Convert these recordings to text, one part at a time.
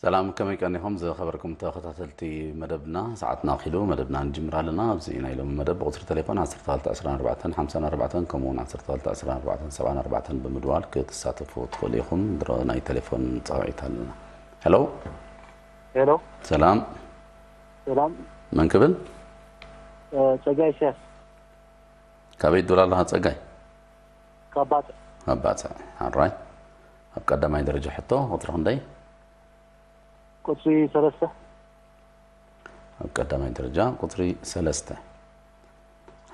ሰላም፣ ከመይ ቀኒኹም ዝኸበርኩም ተኸታተልቲ መደብና? ሰዓትና ኣኺሉ መደብና ንጅምር ኣለና። ኣብዚ ናይ ሎሚ መደብ ብቁጽሪ ቴሌፎን ዓሰርተ ክልተ ዕስራን ኣርባዕተን ሓምሳን ኣርባዕተን ከምኡ እውን ዓሰርተ ክልተ ዕስራን ኣርባዕተን ሰብዓን ኣርባዕተን ብምድዋል ክትሳተፉ ትኽእሉ ኢኹም። ድሮ ናይ ቴሌፎን ጻውዒት ኣለና። ሄሎ። ሄሎ። ሰላም። ሰላም። መን ክብል? እ፣ ጸጋይ ኢሳያስ። ካበይ ትድውል ኣለኻ ጸጋይ? ካብ ባጽዕ። ካብ ባጽዕ። ኣራይ። ኣብ ቀዳማይ ደረጃ ሕቶ ቁጽሪ ክንደይ? ቁጽሪ ሰለስተ። ኣብ ቀዳማይ ደረጃ ቁጽሪ ሰለስተ።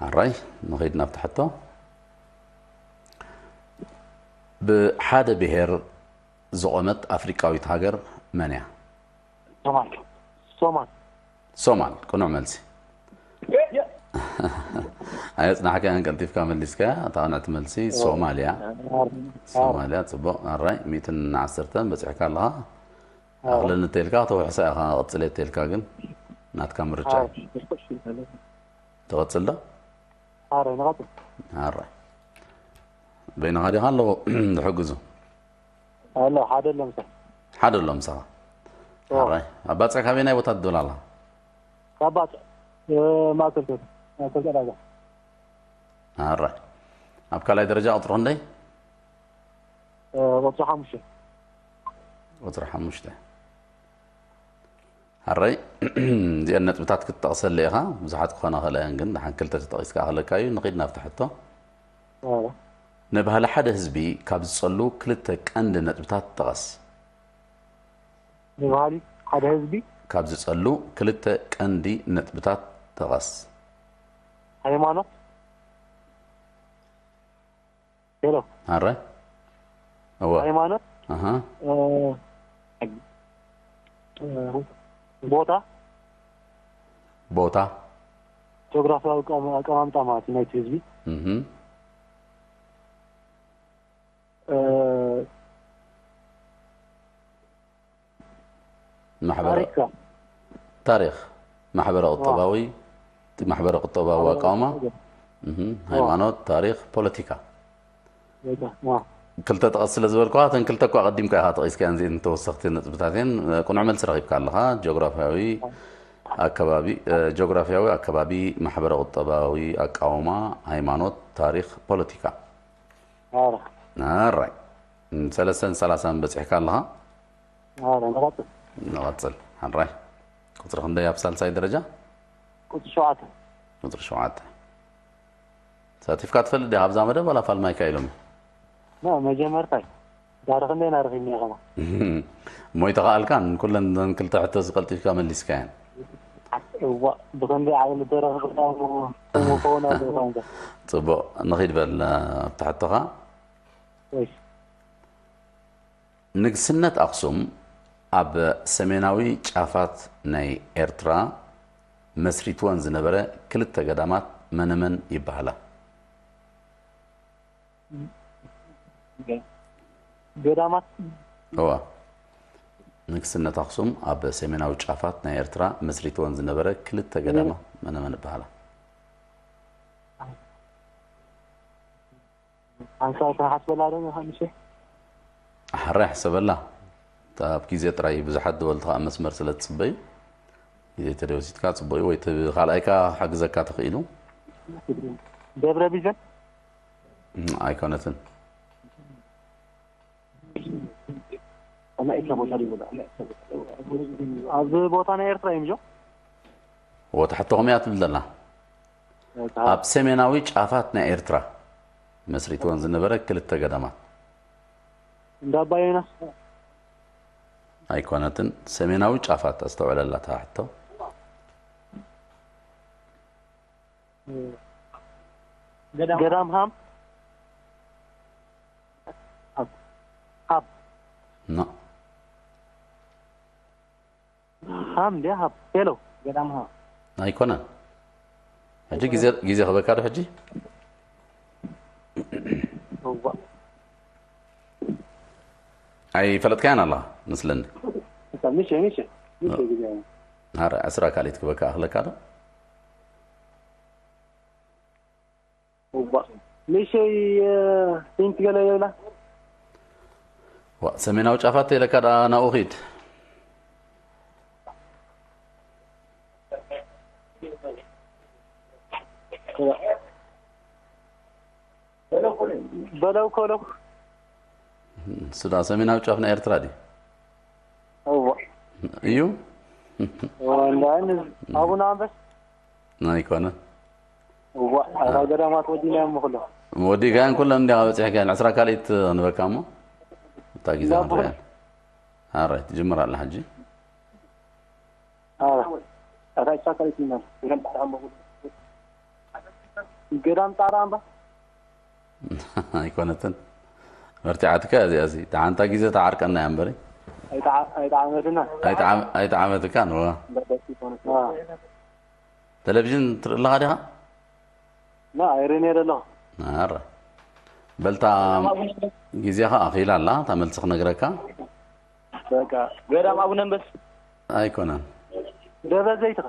ኣራይ፣ ንኸይድ ናብቲ ሕቶ። ብሓደ ብሔር ዝቖመት ኣፍሪቃዊት ሃገር መን እያ? ሶማል። ሶማል። ሶማል፣ ቅኑዕ መልሲ። ኣየጽናሕካያን ቀልጢፍካ መሊስካያ። እታ ቅንዕቲ መልሲ ሶማልያ። ሶማልያ፣ ጽቡቕ። ኣራይ፣ ሚእትን ዓሰርተን በጺሕካ ኣለኻ። ኣኽለኒ ተልካ፣ ተውሕሳ ኢኻ፣ ቀጽለ ተልካ ግን ናትካ ምርጫ እዩ። ትቐጽል ዶ? ኣረ፣ ንቐጽል። ኣረ። በይንኻ ዲኻ ኣለዎ ዝሕግዙ? ኣሎ፣ ሓደ ኣሎ ምሳይ። ሓደ ኣሎ ምሳኻ? ኣዎ። ኣራይ። ኣብ ባጽዕ ካበየናይ ቦታ ትድውል ኣለኻ? ካብ ባጽዕ፣ እ፣ ማእከል ከተማ፣ ማእከል ዕዳጋ። ኣራይ። ኣብ ካልኣይ ደረጃ ቁጽሪ ክንደይ? እ፣ ቁጽሪ ሓሙሽተ። ቁጽሪ ሓሙሽተ። ኣራይ፣ እዚአን ነጥብታት ክትጠቕሰለ ኢኻ። ብዙሓት ክኾና ክእላ እየን፣ ግን ደሓን ክልተ ተጠቒስካ ክእለካ እዩ። ንኺድ ናብቲ ሕቶ። ኣዎ። ንባህሊ ሓደ ህዝቢ ካብ ዝጸሉ ክልተ ቀንዲ ነጥብታት ጥቐስ። ንባህሊ ሓደ ህዝቢ? ካብ ዝጸሉ ክልተ ቀንዲ ነጥብታት ጥቐስ። ሃይማኖት? ሄሎ። ኣረ? እወ። ሃይማኖት? ኣሃ። እ፣ እ፣ ቦታ? ቦታ? ጂኦግራፊያዊ ኣቀማ-፣ ኣቀማምጣ ማለት እዩ ናይቲ ህዝቢ። እህ። እ፣ ማሕበረ-፣ ታሪክ ከ? ታሪክ፣ ማሕበረ ቁጠባዊ፣ እቲ ማሕበረ ቁጠባዊ ማሕበረ ኣቃውማ፣ ቁጠባዊ። እህ፣ ዋ። ሃይማኖት፣ ታሪክ፣ ፖለቲካ። በቃ፣ ዋ። ክልተ ጥቐስ ስለ ዝበልኩኻ፣ እተን ክልተ እኳ ኣቐዲምካ ኢኻ ጠቒስካየን፣ እዚአን ተወሰኽቲ ነጥብታት እየን። ቅኑዕ መልሲ ረኺብካ ኣለኻ። ጂኦግራፊያዊ ዋ። ኣከባቢ፣ እ፣ ጂኦግራፊያዊ ኣከባቢ፣ ማሕበረ ቁጠባዊ ኣቃውማ፣ ሃይማኖት፣ ታሪክ፣ ፖለቲካ። ኣረ። ኣራይ። ሰለስተን ሰላሳን በጺሕካ ኣለኻ። ኣረ፣ ንቐጽል። ንቐጽል። ሓራይ። ቁጽሪ ክንደይ ኣብ ሳልሳይ ደረጃ? ቁጽሪ ሸውዓተ። ቁጽሪ ሸውዓተ። ሳቲፍካ ትፈልጥ ዲኻ ኣብዛ መደብ ዋላ ፋልማይካ ኢሎም? ና፣ መጀመርታይ። ዳርኽ እንዴና ረኺብኒ ኢኻ? እሞ ኣይተኻኣልካን፣ ኩለን እዘን ክልተ ሕቶ ዝቀልጢፍካ መሊስካየን። እዋ፣ ብኸንደይ ዓለም ልደረኽ እሞ፣ እሞ ከውን ኣለዎ ኳንካ። ጽቡቕ፣ ንኺድ በል፣ ኣብቲ ሕቶኻ። እሺ። ንግስነት ኣኽሱም ኣብ ሰሜናዊ ጫፋት ናይ ኤርትራ መስሪትወን ዝነበረ ክልተ ገዳማት መነመን ይበሃላ? ገ-፣ ገዳማት? እዋ። ንግስነት ኣኽሱም ኣብ ሰሜናዊ ጫፋት ናይ ኤርትራ መስሪትወን ዝነበረ ክልተ ገዳማት መነመን ይበሃላ? ሓንሳብ ክንሓስበላ ዶ ንሓምሸ? ሓራይ ሕሰበላ። እታ ኣብ ግዜ ጥራይ ብዙሓት ደወልቲ ከኣ መስመር ስለ ትጽበዩ፣ ግዜ ተደወሲትካ ጽበዩ ወይ እቲ ካልኣይካ ክሕግዘካ ተኽኢሉ። ደብረ ቢዘን? እም፣ ኣይኮነትን። ኣብዚ ቦታ ናይ ኤርትራ እዩ ምጆ? ወ፣ ትሕተኹም እያ ትብል ዘላ። እታ ኣብ ሰሜናዊ ጫፋት ናይ ኤርትራ መስሪትወን ዝነበረ ክልተ ገዳማት። እንዳ ኣባየና? ኣይኮነትን። ሰሜናዊ ጫፋት፣ ኣስተውዕለላ እታ ሕቶ። ገዳም። ገዳም ሃም? ሃብ። ሃብ። ኖ። ሃም እንድያ ሃብ። ሄሎ። ገዳም ሃም። ኣይኮነን። ሕጂ ግዜ፣ ግዜ ክበካ ዶ ሕጂ? እዋ። ኣይፈለጥካያን ኣለኻ መስለኒ። እታ ምሸ፣ ምሸ፣ ምሸ ግዜ። ሃረ ዕስራ ካልኢት ክበካ ኣኽለካ ዶ? እዋ። ምሸይ፣ እ፣ ሂንት ገለ የብላ? ዋ፣ ሰሜናዊ ጫፋት ኢለካ ደኣ ናብኡ ኺድ። በለው ኮለኩ። ሱዳን ሰሜናዊ ጫፍ ናይ ኤርትራ ድዩ? እዋ እዩ። ወንዳን አቡነ አንበስ ኣይኮነን። እዋ ኣብ ገዳማት ወዲና እዮም ኩሎ። ወዲጋያን ኩለን እንዲያ በፂሕካያን ዕስራ ካልኢት ክንበካ እሞ እታ ግዜ ክንሪኣን። ኣራይ ትጅምር ኣላ ሕጂ። አዎ አታቻ ካልኢት ነው። ገዳም ጻራ አምባ ኣይኮነትን። መርቲዓትካ እዚኣ እዚ ደሓንታ ግዜ ተዓርቀና እያ እምበሪ አይጣ አይጣ አመትና ኣይጠዓመትካ ንዋ። በደስ ይሆነ። ቴሌቪዥን ትርኢ ኣለኻ ዲኻ? ና አይሬን የደለኹ። ኣረ በልታ ግዜኻ ኣኺላ ኣላ። እታ መልሲ ክነግረካ በቃ ገዳም አቡነ አንበስ ኣይኮነን። ደብረ ዘይትኻ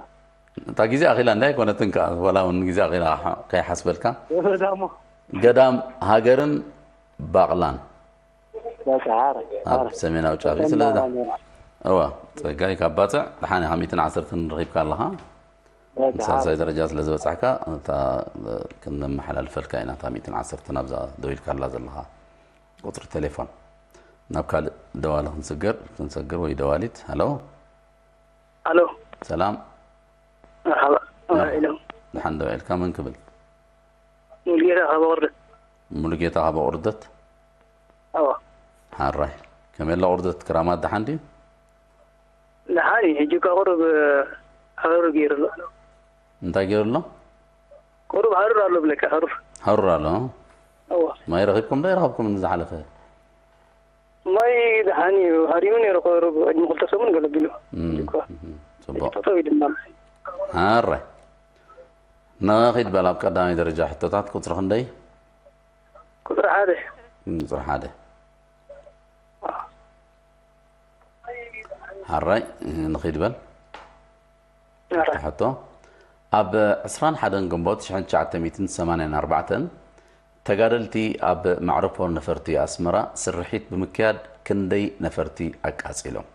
እታ ግዜ ኣኺላ እንዳ ኣይኮነትን ከኣ፣ ወላ እውን ግዜ ኣኺላ ከይሓስበልካ። ደብረ ዳሞ ገዳም ሃገርን ባቕላን በቃ አረ ኣብ ሰሜናዊ ጫፍ እዩ። ስለ እዋ ጸጋይ ካብ ባጽዕ ደሓን ኢኻ ሚእትን ዓሰርተን ረኺብካ ኣለኻ። ሳልሳይ ደረጃ ስለ ዝበጻሕካ እታ ክነመሓላልፈልካ ኢና። እታ ሚእትን ዓሰርተን ኣብዛ ደው ኢልካላ ዘለኻ ቁጽሪ ቴሌፎን ናብ ካልእ ደዋሊ ክንስገር ክንሰግር ወይ ደዋሊት። ሃሎ ኣሎ ሰላም መርሓባ ኢሎም ደሓን ደው ኢልካ መን ክብል? ሙሉጌታ ካብ ቁርደት ሙሉጌታ ካብ ቁርደት ኣዎ ሓራይ ከመይ ኣሎ ቁርደት ክራማት ደሓን ድዩ? ደሓን እዩ ሕጂ እኳ ቁሩብ ሃሩር ገይሩ ኣሎ እንታይ ገይሩ ኣሎ? ቁሩብ ሃሩር ኣሎ ብለካ ሃሩር ሃሩር ኣሎ። ኣዎ ማይ ረኺብኩም ዶ ኣይረኸብኩም ዝሓለፈ? ማይ ደሓን እዩ ሃሪሙ ነይሩ ቁሩብ ቅድሚ ክልተ ሰሙን ገለቢሉ እም፣ እኳ እም፣ ጽቡቕ ጠጠው ኢልና ኣረ ንኺድ በል ኣብ ቀዳማይ ደረጃ ሕቶታት ቁፅሪ ክንደይ? ቁፅሪ ሓደ ቁፅሪ ሓደ ሓራይ ንኺድ በል ኣረ ሕቶ ኣብ ዕስራን ሓደን ግንቦት ሽሕን ትሽዓተ ሚእትን ሰማንያን ኣርባዕተን ተጋደልቲ ኣብ መዕርፎ ነፈርቲ ኣስመራ ስርሒት ብምክያድ ክንደይ ነፈርቲ ኣቃፂሎም?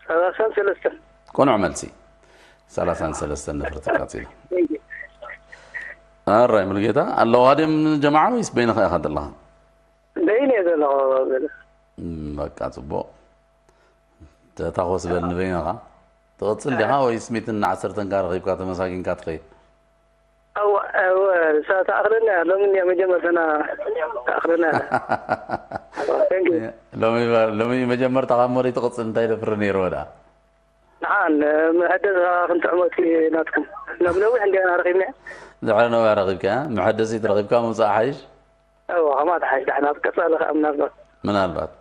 ሰላሳን ሰለስተን ቅኑዕ መልሲ ሰላሳን ሰለስተን ነፈርቲ ኣቃፂሎም። ኣራይ ሙሉጌታ ኣለዋ ድዮም ጀማዓ ወይስ በይንኻ ኢኻ ዘለኻ? በይነ እየ ዘለኹ። እም፣ በቃ ፅቡቕ ተታኾስ በል ንበይንኻ ትቕፅል ዲኻ ወይስ ሚእትን ዓሰርተን ካ ረኺብካ ተመሳጊንካ ትኸይድ? እዋ እዋ እሳ ተኣኽለና እያ ሎሚ እንድያ መጀመርተና ተኣኽለና እያ። Thank you። ሎሚ ሎሚ መጀመርታ ካብ መሪ ትቕፅል እንታይ ደፍሪ ነይርዎ ደኣ? ንዓን መሐደስ ክንጥዕመት ናትኩም ናብ ነዊሕ እንዲያና ረኺብና ድሕሪ ነዊሕ ረኺብካ መሐደሲት ረኺብካ ምውፃእ ሓይሽ እዋ ከማት ሓይሽ ዳሕና ኣብ ቀፃሊ ከዓ ምናልባት ምናልባት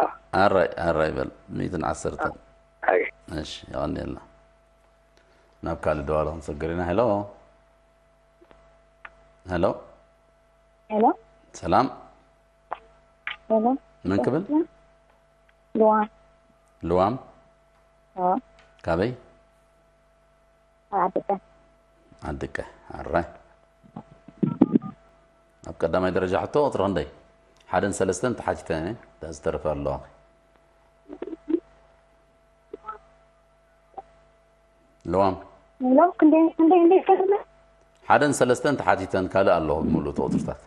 ኣዎ። ኣራይ ኣራይ በል ሚእትን ዓሰርተን ኣይ እሺ የቐንየልና ናብ ካልእ ደዋለ ክንሰግር ኢና ሄሎ ሄሎ ሄሎ ሰላም ሄሎ መን ክብል ልዋ ልዋም ኦ ካበይ ኣደቀ ኣድቀ ኣራይ ኣብ ቀዳማይ ደረጃ ሕቶ ቁፅሪ ክንደይ ሓደን ሰለስተን ተሓቲተን እየ እታ ዝተረፈ ኣለዋ ልዋም ሄሎ ክንደይ ክንደይ እንዴት ከርነ ሓደን ሰለስተን ተሓቲተን ካልእ ኣለኹ ብምሉእ እቲ ቁፅርታት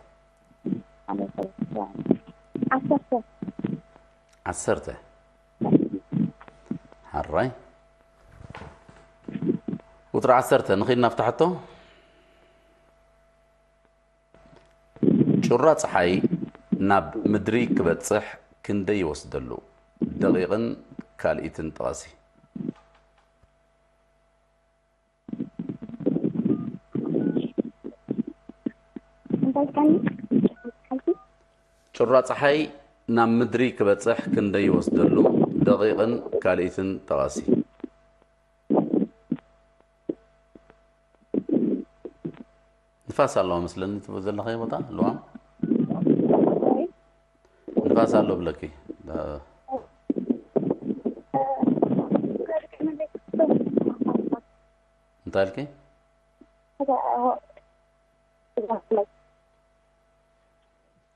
ዓሰርተ ዓሰርተ ሓራይ ቁፅሪ ዓሰርተ ንኺድ ናፍታ ሕቶ ጩራ ፀሓይ ናብ ምድሪ ክበፅሕ ክንደይ ይወስደሉ ደቂቕን ካልኢትን ጥቐሲ እንታይ ከኒ ሓንቲ ጩራ ፀሓይ ናብ ምድሪ ክበፅሕ ክንደይ ይወስደሉ ደቂቕን ካልኢትን ጠቐሲ ንፋስ ኣለዋ መስለኒ ትብል ዘለኸ ቦታ ኣለዋ ንፋስ ኣሎ ብለኪ እንታይ ኢልኪ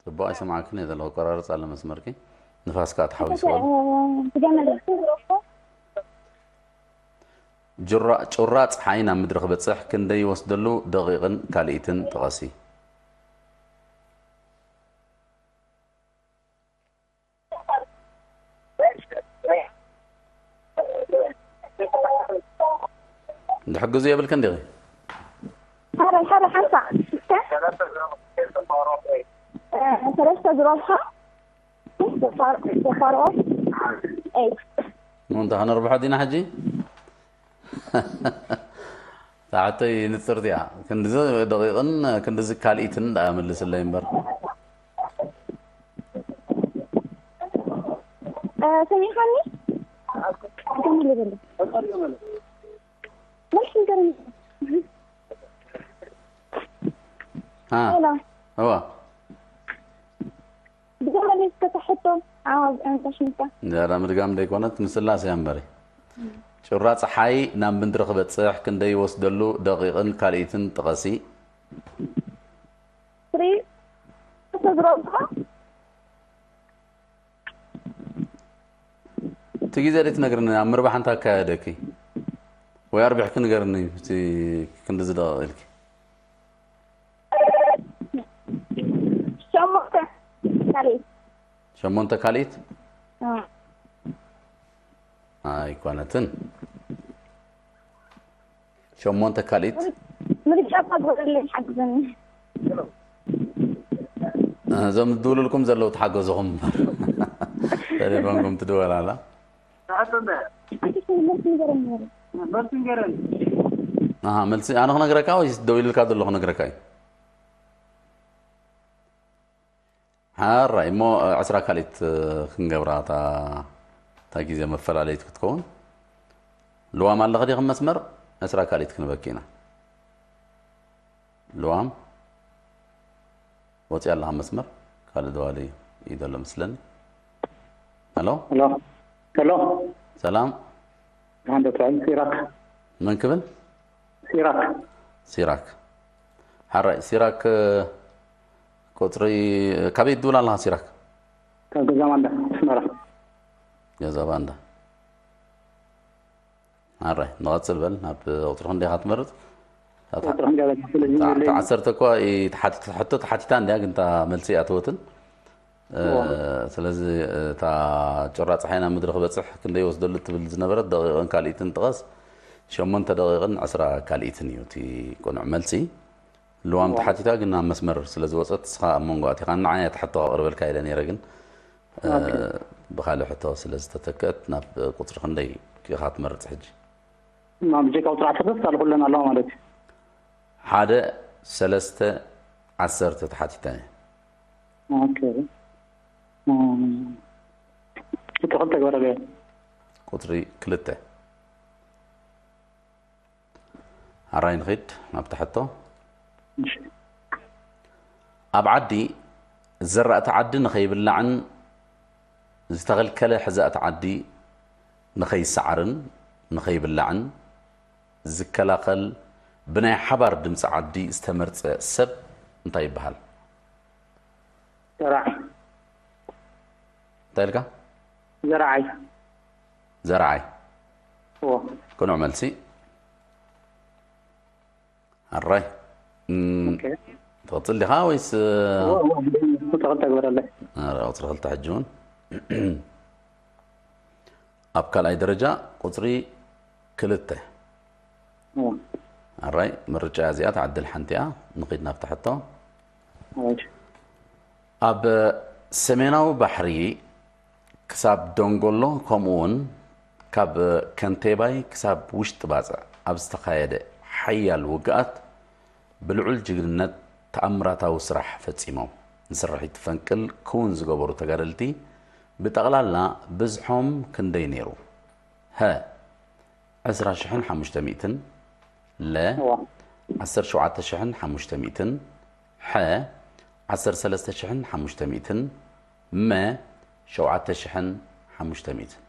ፅቡቅ ኣይሰማዕክን እየ ዘለኹ ቆራርፅ ኣለ መስመርኪ ንፋስ ከዓ ተሓዊስዎ ኣሎ ጩራ፣ ጩራ ጸሓይ ናብ ምድሪ ክበጽሕ ክንደይ ይወስደሉ ደቂቕን ካልኢትን ጥቐሲ። ዝሕግዙ የብልክን ዲኺ? ሓደ ሓደ ሓምሳ እስከ፣ እ፣ ሰለስተ ዝረብሓ ተፋር-፣ ተፋርኦ። ኤይ። ኑ፣ እንታይ ከነርብሖ ዲና ሕጂ? እታ ሕቶይ ንጽርቲ እያ። ክንድዚ ደቂቕን ክንድዚ ካልኢትን ደኣ መልስለይ እምበር። እ፣ ሰሚዕካኒ? ከመይ ልበል? መልሲ ንገረኒ። ሃ። ሄሎ። እዋ። ብገመድ ዝተታሕቶ ዓዋዝ ዕንታ ሽንታ። ዘራ ምድጋም ደይኮነት፣ ምስላስ እያ እምበሪ። ጩራ ጸሓይ ናብ ምድሪ ክበጽሕ ክንደይ ይወስደሉ ደቂቕን ካልኢትን ጥቐሲ። ስሪ ተዝረብሖ። እቲ ግዜ ደይ ትነግርኒ፣ ኣብ ምርባሕ እንታይ ኣካየደኪ? ወይ ኣርቢሕኪ ንገርኒ፣ እቲ ክንድዚ ደቂቕ ኢልኪ። ሸሞንተ ካልኢት። ሸሞንተ ካልኢት? እ። ኣይኮነትን። ሸሞንተ ካልኢት? ምርጫ እኳ ግበረለይ፣ ሓግዘኒ። እ፣ እዞም ዝድውሉልኩም ዘለዉ ተሓገዙኹም እምበር። ቴሌፎንኩም ትድወል ኣላ። ኣቲ መልሲ ንገረኒ ነይሩ። ኣሃ፣ መልሲ ኣነ ክነግረካ ወይስ ደው ኢሉልካ ዘሎ ክነግረካ እዩ? ሓራይ እሞ፣ ዕስራ ካልኢት ክንገብራ እታ፣ እታ ግዜ መፈላለይት ክትከውን። ልዋም ኣለኺ ዲኺ መስመር? ዕስራ ካልኢት ክንበኪ ኢና። ልዋም፣ ወፂኣ ኣለኻ መስመር? ካልእ ደዋሊ እዩ ዘሎ መስለኒ። ሄሎ? ሄሎ? ሄሎ? ሰላም? ደሓን ዶ ትራይ? ሲራክ። መን ክብል? ሲራክ። ሲራክ። ሓራይ፣ ሲራክ፣ ቁጽሪ፣ ካበይ ትድውል ኣለኻ ሲራክ? ካብ ገዛ ማንዳ፣ ኣስመራ። ገዛ ባንዳ። ሓራይ፣ ንቐጽል በል፣ ናብ ቁጽሪ ክንደይ ኢኻ ትመርጽ? እታ ቁጽሪ ክንደይ ኢኻ ትመርጽ? እታ ዓሰርተ እኳ ይ-፣ ተሓቲት-፣ ሕቶ ተሓቲታ እንድያ፣ ግን እታ መልሲ ኣይኣተወትን። እ፣ እዎ። ስለዚ እታ ጩራ ጸሓይ ናብ ምድሪ ክበጽሕ ክንደይ ይወስደሉ ትብል ዝነበረት ደቂቕን ካልኢትን ጥቀስ። ሸሞንተ ደቂቕን ዕስራ ካልኢትን እዩ እቲ ቅኑዕ መልሲ። ልዋም እዎ። ተሓቲታ ግን ናብ መስመር ስለ ዝወጸት ንስኻ ኣብ መንጎ ኣቲኻ ንዓይ እያ እታ ሕቶ ኣቕርበልካ ኢለ ነይረ ግን፣ እ፣ ኦኬ። ብኻልእ ሕቶ ስለ ዝተተክአት ናብ ቁጽሪ ክንደይ ኢኻ ትመርጽ ሕጂ? እማ ብጀካ ቁጽሪ ዓሰርተ ካልእ ኩለን ኣለዋ ማለት እዩ። ሓደ፣ ሰለስተ፣ ዓሰርተ ተሓቲታ እየ። ኦኬ። እም፣ ቁጽሪ ክልተ ግበረለይ። ቁጽሪ ክልተ። ኣራይ ንኺድ ናብታ ሕቶ። እሺ። ኣብ ዓዲ ዘራእቲ ዓዲ ንኸይብላዕን ዝተኸልከለ ሕዛእቲ ዓዲ ንኸይሰዓርን ንኸይብላዕን ዝከላኸል ብናይ ሓባር ድምፂ ዓዲ ዝተመርፀ ሰብ እንታይ ይበሃል? ዘራዓይ። እንታይ ኢልካ? ዘራዓይ። ዘራዓይ። እዎ። ቅኑዕ መልሲ። ኣራይ። እም፣ ኦኬ። ትቕጽል ዲኻ ወይስ፣ እ፣ እዎ፣ እዎ፣ ቁጽሪ ክልተ ግበረለይ። ኣረ፣ ቁጽሪ ክልተ ሕጂ እውን። ኣብ ካልኣይ ደረጃ ቁጽሪ ክልተ። እዎ። ኣራይ፣ ምርጫ እዚኣ ትዓድል ሓንቲ እያ። ንኺድ ናብታ ሕቶ። እሺ። ኣብ ሰሜናዊ ባሕሪ ክሳብ ደንጎሎ፣ ከምኡውን ካብ ከንቴባይ ክሳብ ውሽጢ ባጽዕ ኣብ ዝተኻየደ ሓያል ውግኣት ብልዑል ጅግንነት ተኣምራታዊ ስራሕ ፈጺሞም። ንስርሒት ፈንቅል ክውን ዝገበሩ ተጋደልቲ ብጠቕላላ ብዝሖም ክንደይ ነይሩ? ሀ፣ ዕስራ ሽሕን ሓሙሽተ ሚእትን፣ ለ፣ እዋ። ዓሰርተ ሸውዓተ ሽሕን ሓሙሽተ ሚእትን፣ ሐ፣ ዓሰርተ ሰለስተ ሽሕን ሓሙሽተ ሚእትን፣ መ፣ ሸውዓተ ሽሕን ሓሙሽተ ሚእትን።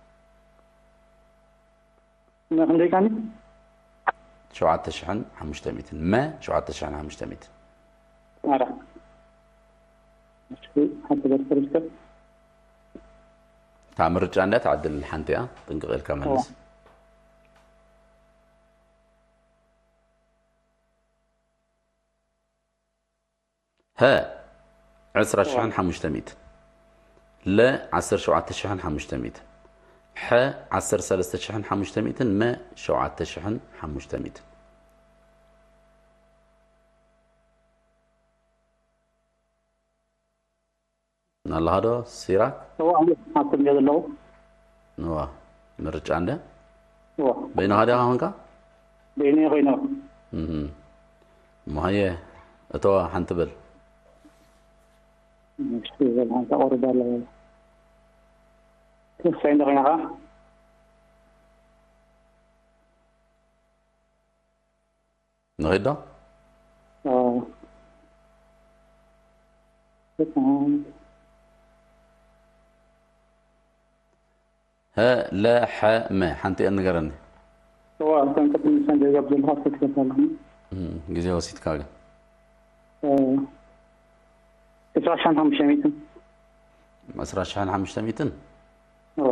መ ክንደይ ካኒ? ሸውዓተ ሽሕን ሓሙሽተ ሚእትን። መ፣ ሸውዓተ ሽሕን ሓሙሽተ ሚእትን። ኣረ። እሺ፣ ሓንቲ በርሰ ሪስከት። እታ ምርጫ እንድያ ትዓድል ሓንቲ እያ። ጥንቅቕ ኢልካ መልስ። እዋ። ሀ ዕስራ ሽሕን ሓሙሽተ ሚእትን፣ ለ ዓሰርተ ሸውዓተ ሽሕን ሓሙሽተ ሚእትን፣ ሐ ዓሰርተ ሰለስተ ሽሕን ሓሙሽተ ሚእትን፣ መ ሸውዓተ ሽሕን ሓሙሽተ ሚእትን። ኣለኻ ዶ ሲራክ? እዋ ኣብቶም እየ ዘለኹ። እዋ ምርጫ እንደ እዋ በይንኻ ዲኻ ኮንካ? በይነ ኮይነ እህ። እሞ ሃየ እተዋ ሓንቲ በል። ሓንታ ቆርባ ኣለዎ። ተወሳይ እንደ ኮይንኻ ንኺድ ዶ? እ፣ ሀ ለ ሐ መ ሓንቲ እየ ንገረኒ። እዋ እተን ቅድም ሰንደይ ጋብ ዘለካ ክትከታል እም፣ ግዜ ወሲድካ ግን ዕስራ ሽሕን ሓሙሽተ ሚእትን ዕስራ ሽሕን ሓሙሽተ ሚእትን እዋ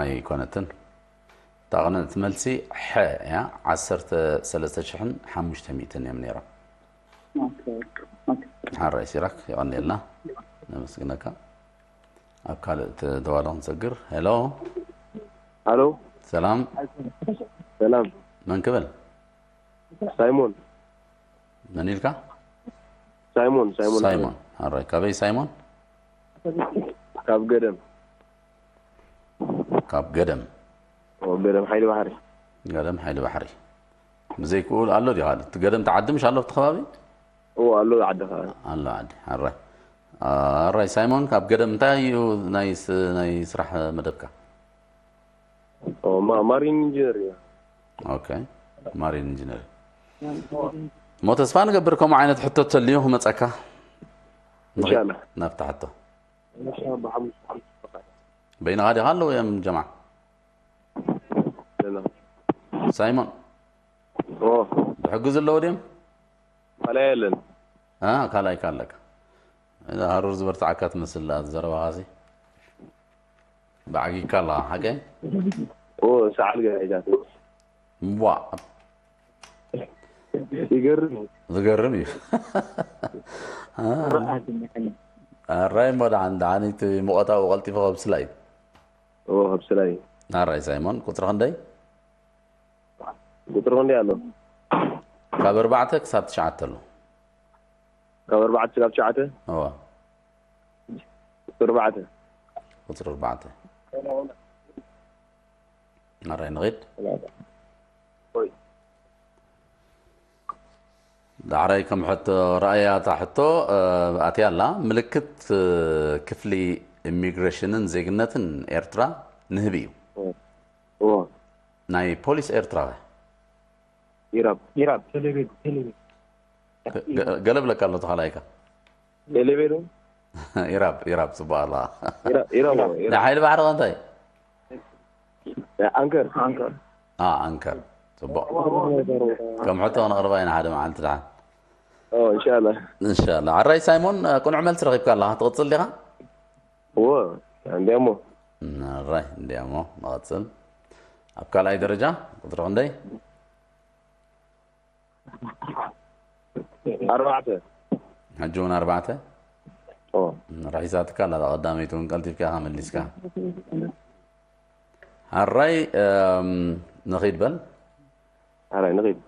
ኣይኮነትን። እታ ቅንዕቲ መልሲ ሐ እያ። ዓሰርተ ሰለስተ ሽሕን ሓሙሽተ ሚእትን እዮም ነይሮም። ኦኬ፣ ኦኬ። ሓራይ ሲራክ የቐንየልና፣ ነመስግነካ። ኣብ ካልእ ተዋሎ ክንሰግር። ሄሎ ሃሎ ሰላም፣ ሰላም መን ክብል? ሳይሞን መን ኢልካ? ሳይሞን ሳይሞን ሳይሞን። ሓራይ ካበይ ሳይሞን? ካብ ገደም ካብ ገደም። ኦ፣ ገደም ሓይሊ ባሕሪ ገደም ሓይሊ ባሕሪ። ብዘይክኡ ኣሎ ዲኻ? እቲ ገደም ተዓዲ ምሽ ኣሎ ኣብቲ ከባቢ? ኦ ኣሎ ዓዲ ኸዓ ኣሎ ዓዲ። ሓራይ ሓራይ ሳይሞን ካብ ገደም እንታይ እዩ ናይ ስ- ናይ ስራሕ መደብካ? ኦ፣ ማ- ማሪን ኢንጂነር እዩ ኦኬ ማሪን ኢንጂነር። እሞ ተስፋ ንገብር ከምኡ ዓይነት ሕቶ ተልዩ ክመፀካ። ኢንሻላህ ናብታ ሕቶ በይንኻ ዲኻ ኣለዉ እዮም ጀምዓ? ሳይሞን ኦ ብሕጊ ዘለዉ ድዮም? ካልኣይ የለን አ ካልኣይካ ኣለካ። እዛ ሃሩር ዝበርትዓካ ትመስል ዘረባኻሲ ብዓጊካ ኣለኻ ሓቀ? ኦ ሰዓል ገዛ ሒዛት ዋ ይገርም እዩ ዝገርም እዩ። ኣራይ እሞ ደሓን ደሓን እቲ ሙቐታዊ ቀልጢፉ ከብስላ እዩ። ኦ ከብስላ እዩ ኣራይ ሳይሞን ቁፅሪ ክንደይ? ቁፅሪ ክንደይ ኣሎ? ካብ ኣርባዕተ ክሳብ ትሽዓተ ኣሎ። ካብ ኣርባዕተ ክሳብ ትሽዓተ እዋ ቁፅሪ ኣርባዕተ ቁፅሪ ኣርባዕተ ኣራይ ንኺድ። ዳሕራይ ከም ሕቶ ረኣያ እታ ሕቶ ኣትያ ኣላ። ምልክት ክፍሊ ኢሚግሬሽንን ዜግነትን ኤርትራ ንህቢ እዩ። ኦ ናይ ፖሊስ ኤርትራ ኢራብ ኢራብ ቴሌቪዥን ቴሌቪዥን ገ- ገለ ብለካ ኣሎ ተኻላይካ ቴሌቪዥን ኢራብ ኢራብ ጽቡቕ ኣላ። ኢራብ ኢራብ ናይ ሓይሊ ባሕሪ እንታይ? ኣንከር ኣንከር ኣ ኣንከር ጽቡቕ። ከም ሕቶ ክነቕርባ ኢና ሓደ መዓልቲ ደሓን። ኦ ኢንሻላህ እንሻላ ዓራይ ሳይሞን ቅኑዕ መልሲ ረኺብካ ኣለኻ። ትቕጽል ዲኻ? እዎ እንዲያሞ ራይ እንዲያሞ ንቐጽል። ኣብ ካልኣይ ደረጃ ቁጽሪ ክንደይ? ኣርባዕተ ሕጂ እውን ኣርባዕተ ኦ ራሒሳትካ ኣላ። ቀዳመይቲ እውን ቀልጢፍካ ኢኻ መሊስካ። ኣራይ እም፣ ንኺድ በል። ኣራይ ንኺድ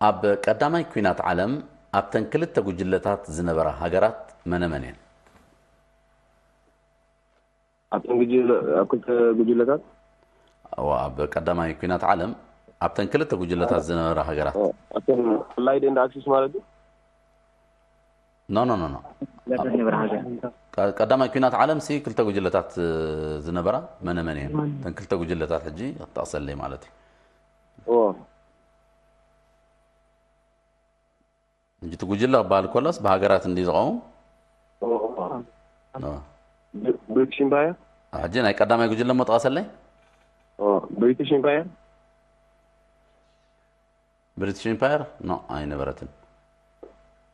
ኣብ ቀዳማይ ኲናት ዓለም ኣብተን ክልተ ጉጅለታት ዝነበራ ሃገራት መነመን እየን? ኣብተን ጉጅለ ኣብ ክልተ ጉጅለታት እዋ ኣብ ቀዳማይ ኲናት ዓለም ኣብተን ክልተ ጉጅለታት ዝነበራ ሃገራት ኦ፣ ኣብተን ኣላይድ ኤንድ ኣክሲስ ማለት እዩ ኖ ኖ ኖ ኖ ቀ- ቀዳማይ ኲናት ዓለም ሲ ክልተ ጉጅለታት እ፣ ዝነበራ መነመን እየን? እተን ክልተ ጉጅለታት ሕጂ ክጠቕሰለይ ማለት እዩ። ኦ ሕጂ እቲ ጉጅለ ክበሃል ከሎስ ብሃገራት እንዲ ዝቐውም ኦ ኖ። ብሪቲሽ ኢምፓየር ሕጂ ናይ ቀዳማይ ጉጅለ እሞ ጠቐሰለይ። ኦ ብሪቲሽ ኢምፓየር ብሪቲሽ ኢምፓየር ኖ ኣይነበረትን።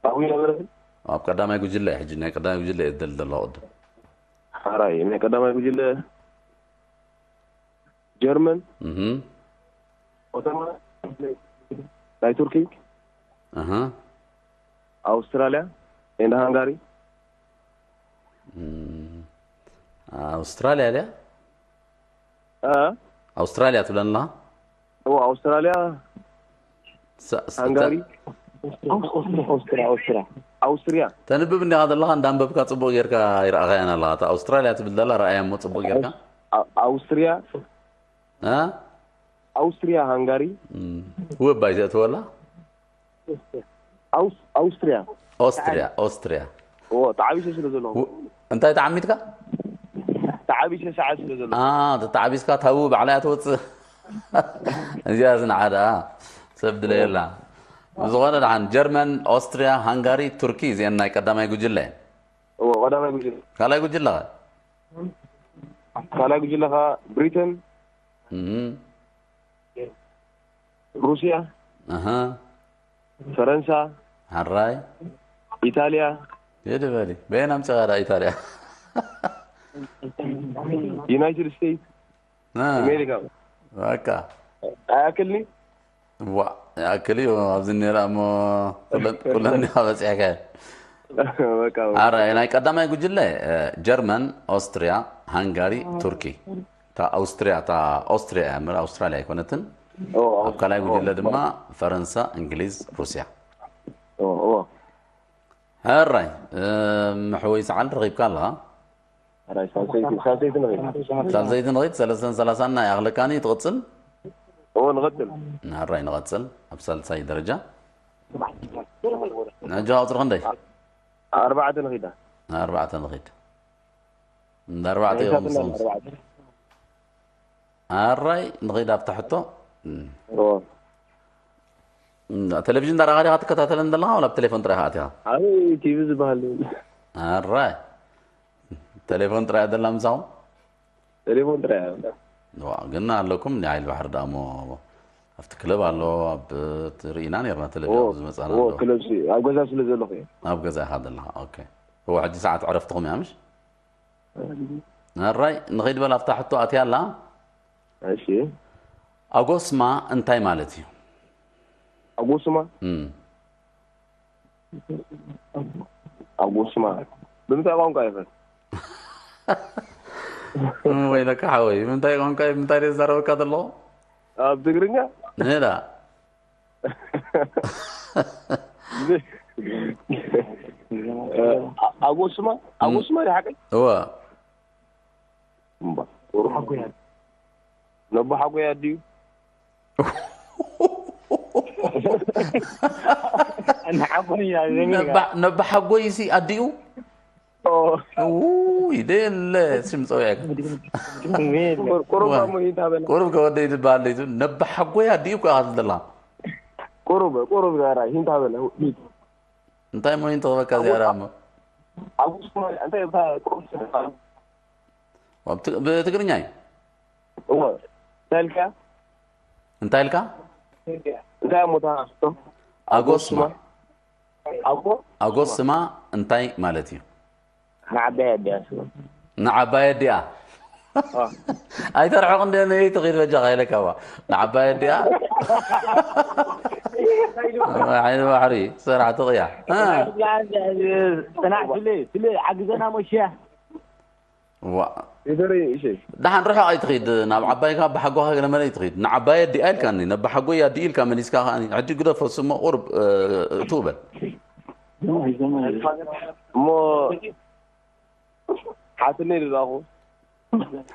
ኣብኡ ነበረትን ኣብ ቀዳማይ ጉጅለ እየ ሕጂ ናይ ቀዳማይ ጉጅለ እየ ዝደሊ ዘለኹ ቅድም። ሓራይ ናይ ቀዳማይ ጉጅለ ጀርመን እህ ኦቶማ ናይ ቱርኪ እህ ኣውስትራልያ and ሃንጋሪ። ኣውስትራልያ ድያ? ኣውስትራልያ ትብለና? ኣውስትራልያ፣ ሃንጋሪ፣ ኣውስትሪያ። ተንብብ እንዲኻ ዘለኻ እንዳንበብካ ጽቡቕ ጌርካ ይረኣኻያን ኣለኻ። እታ ኣውስትራልያ ትብል ዘላ ረኣያ እሞ ጽቡቕ ጌርካ። ኣውስትሪያ፣ ኣውስትሪያ፣ ሃንጋሪ። ውብ ኣይተእትወላ። ኣውስትሪያ፣ ኦስትሪያ፣ ኦስትሪያ። ተዓቢሰ ስለ ዘለኹ። እንታይ ተዓሚትካ? ተዓቢሰ ሰዓት ስለ ዘለኹ። ተተዓቢስካ ታቡ ባዕላ እያ ትወፅእ። እዚኣ ዝንዓዳ ሰብ ድለየላ። ብዝኾነ ደሓን ጀርመን፣ ኦስትሪያ፣ ሃንጋሪ፣ ቱርኪ እዚአን ናይ ቀዳማይ ጉጅለ። እዎ፣ ቀዳማይ ጉጅለ። ካልኣይ ጉጅለ ኸ? ካልኣይ ጉጅለ ኸዓ ብሪተን፣ ሩስያ፣ ፈረንሳ፣ ሕራይ ኢታልያ። የድበሊ በየን ኣምፅኻ ዳ ኢታልያ? ዩናይትድ ስቴትስ፣ ኣሜሪካ። በቃ ኣያክልኒ። ዋ ይኣክል እዩ ኣብዚ ነራ እሞ ኩለን ዲኻ በፂሕካ? ኣረ ናይ ቀዳማይ ጉጅለ ጀርመን፣ ኦስትሪያ፣ ሃንጋሪ፣ ቱርኪ። እታ ኣውስትሪያ እታ ኦስትሪያ እያ እምበር ኣውስትራልያ ኣይኮነትን። ኣብ ካልኣይ ጉጅለ ድማ ፈረንሳ፣ እንግሊዝ፣ ሩስያ። ሕራይ፣ መሕወይ ሰዓል ረኺብካ ኣለኻ? ሕራይ፣ ሳልሰይቲ፣ ሳልሰይቲ ንኺድ። ሳልሰይቲ ንኺድ፣ ሰለስተን ሰላሳን ናይ ኣኽለካኒ ትቕጽል? እዎ፣ ንቐጽል። ሕራይ፣ ንቐጽል። ኣብ ሳልሳይ ደረጃ። ሕጂ ቁጽሪ ክንደይ? ኣርባዕተ ንኺዳ። ኣርባዕተ ንኺድ። እንዳ ኣርባዕተ እዮም ምስኦም። ኣራይ ንኸይድ ኣብታ ሕቶ። ቴሌቪዥን ዳራኻ ዲኻ ትከታተለን ዘለኻ ወላ ብቴሌፎን ጥራይ ኢኻ ኣቲኻ? ኣበይ ቲቪ ዝበሃል? ኣራይ ቴሌፎን ጥራይ ደላ ምሳኹም? ቴሌፎን ጥራይ። ዋ ግን ኣለኩም እንዲ ዓይል ባሕሪ ደኣ እሞ ኣብቲ ክለብ ኣሎ ኣብ ርኢና ነርና ቴሌቪዥን ዝመጻና ኣሎ። ክለብ ኣብ ገዛ ስለ ዘለኹ እየ። ኣብ ገዛ ኢኻ ዘለኻ። ኦኬ። እዎ ሕጂ ሰዓት ዕረፍትኹም እያ ምሽ? ኣራይ ንኸይድ በል ኣብታ ሕቶ ኣትያ ኣላ። እሺ። ኣጎስማ እንታይ ማለት እዩ? ኣጎስማ? እም። ኣጎስማ ብምንታይ ቋንቋ ይፈል? እም፣ ወይለካ ሓወይ፣ ብምንታይ ቋንቋ እዩ? ብምንታይ ድየ ዝዛረበካ ዘለኹ? ኣብ ትግርኛ? ንዳ። ኣጎስማ? ኣጎስማ እዩ ሓቀይ? እወ። እምባ። ነቦ ሓጎይ ኣዲኡ። ነባ ሓጎይ ሲ ኣዲኡ። ውይ ደለ ስም ፀውዐ። ቁሩብ ከወደይ ትበሃል ለይቱ ነባ ሓጎይ ኣዲኡ እኮ ኢኻ ትብል ዘለኻ። ቁሩብ ቁሩብ ጋራ ሂንታ በለ። እንታይ ሞ ሂንታ ዝበካ ዚያራ እሞ? ብትግርኛ እዩ። እዎ። እንታይ ኢልካ? እንታይ ኢልካ? እንታይ እሞ ተሃስቶ? ኣጎስማ። ኣጎ? ኣጎስማ እንታይ ማለት እዩ? ንዓባይ ኣዲኣ ስማ። ንዓባይ ኣዲኣ። ኣይተርሕቕ እንደ ነይ ትኺድ በጃኻ ኢለካ ዋ። ንዓባይ ኣዲኣ። ዓይኒ ባሕሪ ሰራሕ ትቕያ። ጽናሕ ስለ ስለ ሓግዘና ሞሽያ። ዋ ይደረይ እሺ። ደሓን ርሕቕ ኣይትኺድ ናብ ዓባይካ ብሓጎኻ ገለ መለ ኣይትኺድ ንዓባይ ኣዲኣ ኢልካኒ ነባሓጎይ ኣዲኡ ኢልካ መሊስካ ከኣኒ ሕጂ ግደፎ ስሞ ቁርብ እትው በል። እሞ ሓትነይ ድረኣኹ።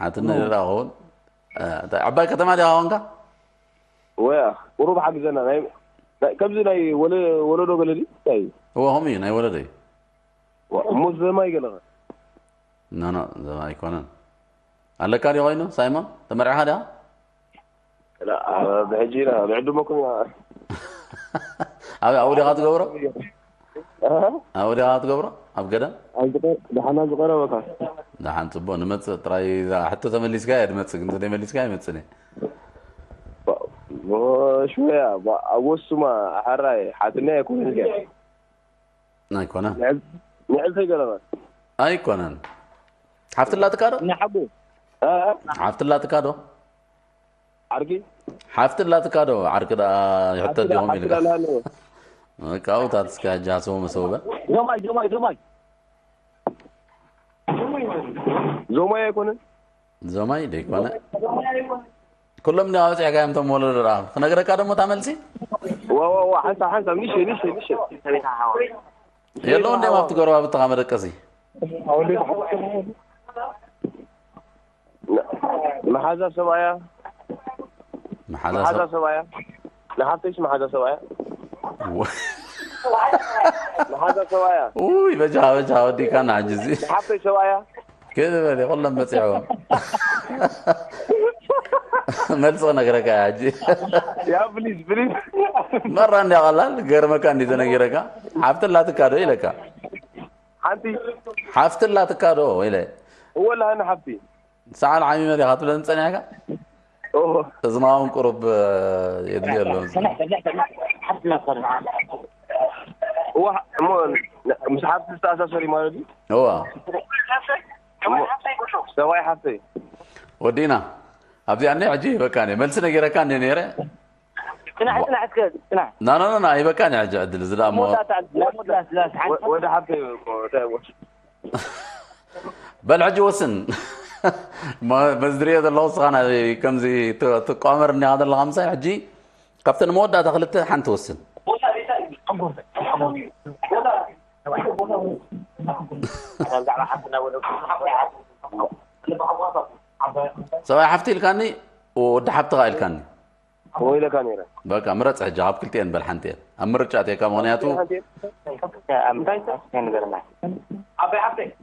ሓትነይ ድረኣኹ። ዓባይ ከተማ ዲኻ ኮንካ? ወያ ቁሩብ ሓግዘና ናይ ከምዚ ናይ ወለዶ ገለ ድዩ? እንታይ እዩ? እወ ከምኡ እዩ ናይ ወለዶ እዩ። እሞ ዘማይ ገለኸ? ኖኖ ዘማይ ኣይኮነን። ኣለካ ድዩ ኮይኑ ሳይሞን ተመርዕኻ ዲኻ? ብሕጂ ኢና ንዕድመኩም ኢና። ኣብ ኣብኡ ዲኻ ትገብሮ? ኣብኡ ዲኻ ትገብሮ? ኣብ ገደም? ደሓና ዝቐረበካ። ደሓን ፅቡቕ ንመፅእ ጥራይ እዛ ሕቶ ተመሊስካ እየ ድመፅእ ግን ተዘይመሊስካ ኣይመፅን እየ። ሽወያ ኣብ ወሱማ ሓራይ ሓትነይ ኣይኮነን እያ። ኣይኮነን። ንዕልተይ ገለመ። ኣይኮነን። ሓፍቲ ኣላትካ ዶ? ንሓቡ። ሓፍቲ ኣላትካ ዶ? ዓርኪ? ሓፍቲ ኣላትካ ዶ? ዓርኪ ደኣ ይሕተት ዲኹም ኢልካ። ካብኡታት እስከ ሕጂ ሃሰቡ መሰቡ በል። ዞማይ ዞማይ ዞማይ ዞማይ ኣይኮነን። ዞማይ ደይኮነ። ኩሎም እንዲ ኣውፅዕካ እዮም ቶም ወለዶ ደኣ ክነግረካ ደሞ እታ መልሲ። ዋ ዋ ዋ ሓንሳብ ሓንሳብ ንሸ ንሸ ንሸ የለውን ደም ኣብቲ ጎረባብትኻ መደቀሲ። መሓዛ ሰብኣያ። መሓዛ መሓዛ ሰብ- ሰብኣያ። ንሓፍተይስ መሓዛ ሰብኣያ። ወ- መሓዛ ሰብኣያ። ውይ በጃ በጃ ወዲካ ናሕጂ እዚ ንሓፍተይ ሰብኣያ። ከይበለ ኩሎም በፂሖም። መልሲ ክነግረካ እየ ሕጂ። ያ ፕሊዝ ፕሊዝ። መራ እንዲያ ቀላል ገርመካ እንዲ ተነጊረካ። ሓፍቲ ኣላትካ ዶ ኢለካ። ሓንቲ ሓፍቲ ኣላትካ ዶ ኢለ። እወ ኣለሃኒ ሓፍቲ። ሰዓል ዓሚመ ዲኻ ትብለኒ ጸኒሕካ? እወ። እዝና እውን ቁሩብ የድልዮ ኣሎ። እወ፣ እሞ ምስ ሓፍቲ ዝተኣሳሰር እዩ ማለት እዩ? እወ። እሞ ሰብኣይ ሓፍተይ። ወዲእና ኣብዚኣ እኒኣ ሕጂ ይህበካ እየ። መልሲ ነጊረካ እንደ ነይረ። ጽናሕ፣ ጽናሕ እስከ፣ ጽናሕ። ና፣ ና፣ ና፣ ና፣ ይበቃ፣ ንሕጂ ዕድል እዚ ደኣ እሞ መወዳእታ ዕድል፣ ናይ መወዳእታ ዕድል፣ ሓንቲ ወ-፣ ወደ ሓብተይ እኮ፣ እንታይ እሞ? በል ሕጂ ወስን። መ-፣ መዝድርዮ ዘለኹ ንስኻ ናይ ከምዚ ት-፣ ትቋመር እኒኻ ዘለኻ ምሳይ፣ ሕጂ ካብተን መወዳእታ ክልተ ሓንቲ ወስን። ሰብኣይ ሓፍቲ ኢልካኒ፣ ወዲ ሓብትኻ ኢልካኒ። እሞ ኢለካ ነይረ። በቃ ምረጽ ሕጂ፣ ካብ ክልቲኤን በል ሓንቲኤን። ኣብ ምርጫ ኣትየካ፣ ምኽንያቱ ሓንቲኤን? እንታይ እንታይ? እንታይ ንገረና?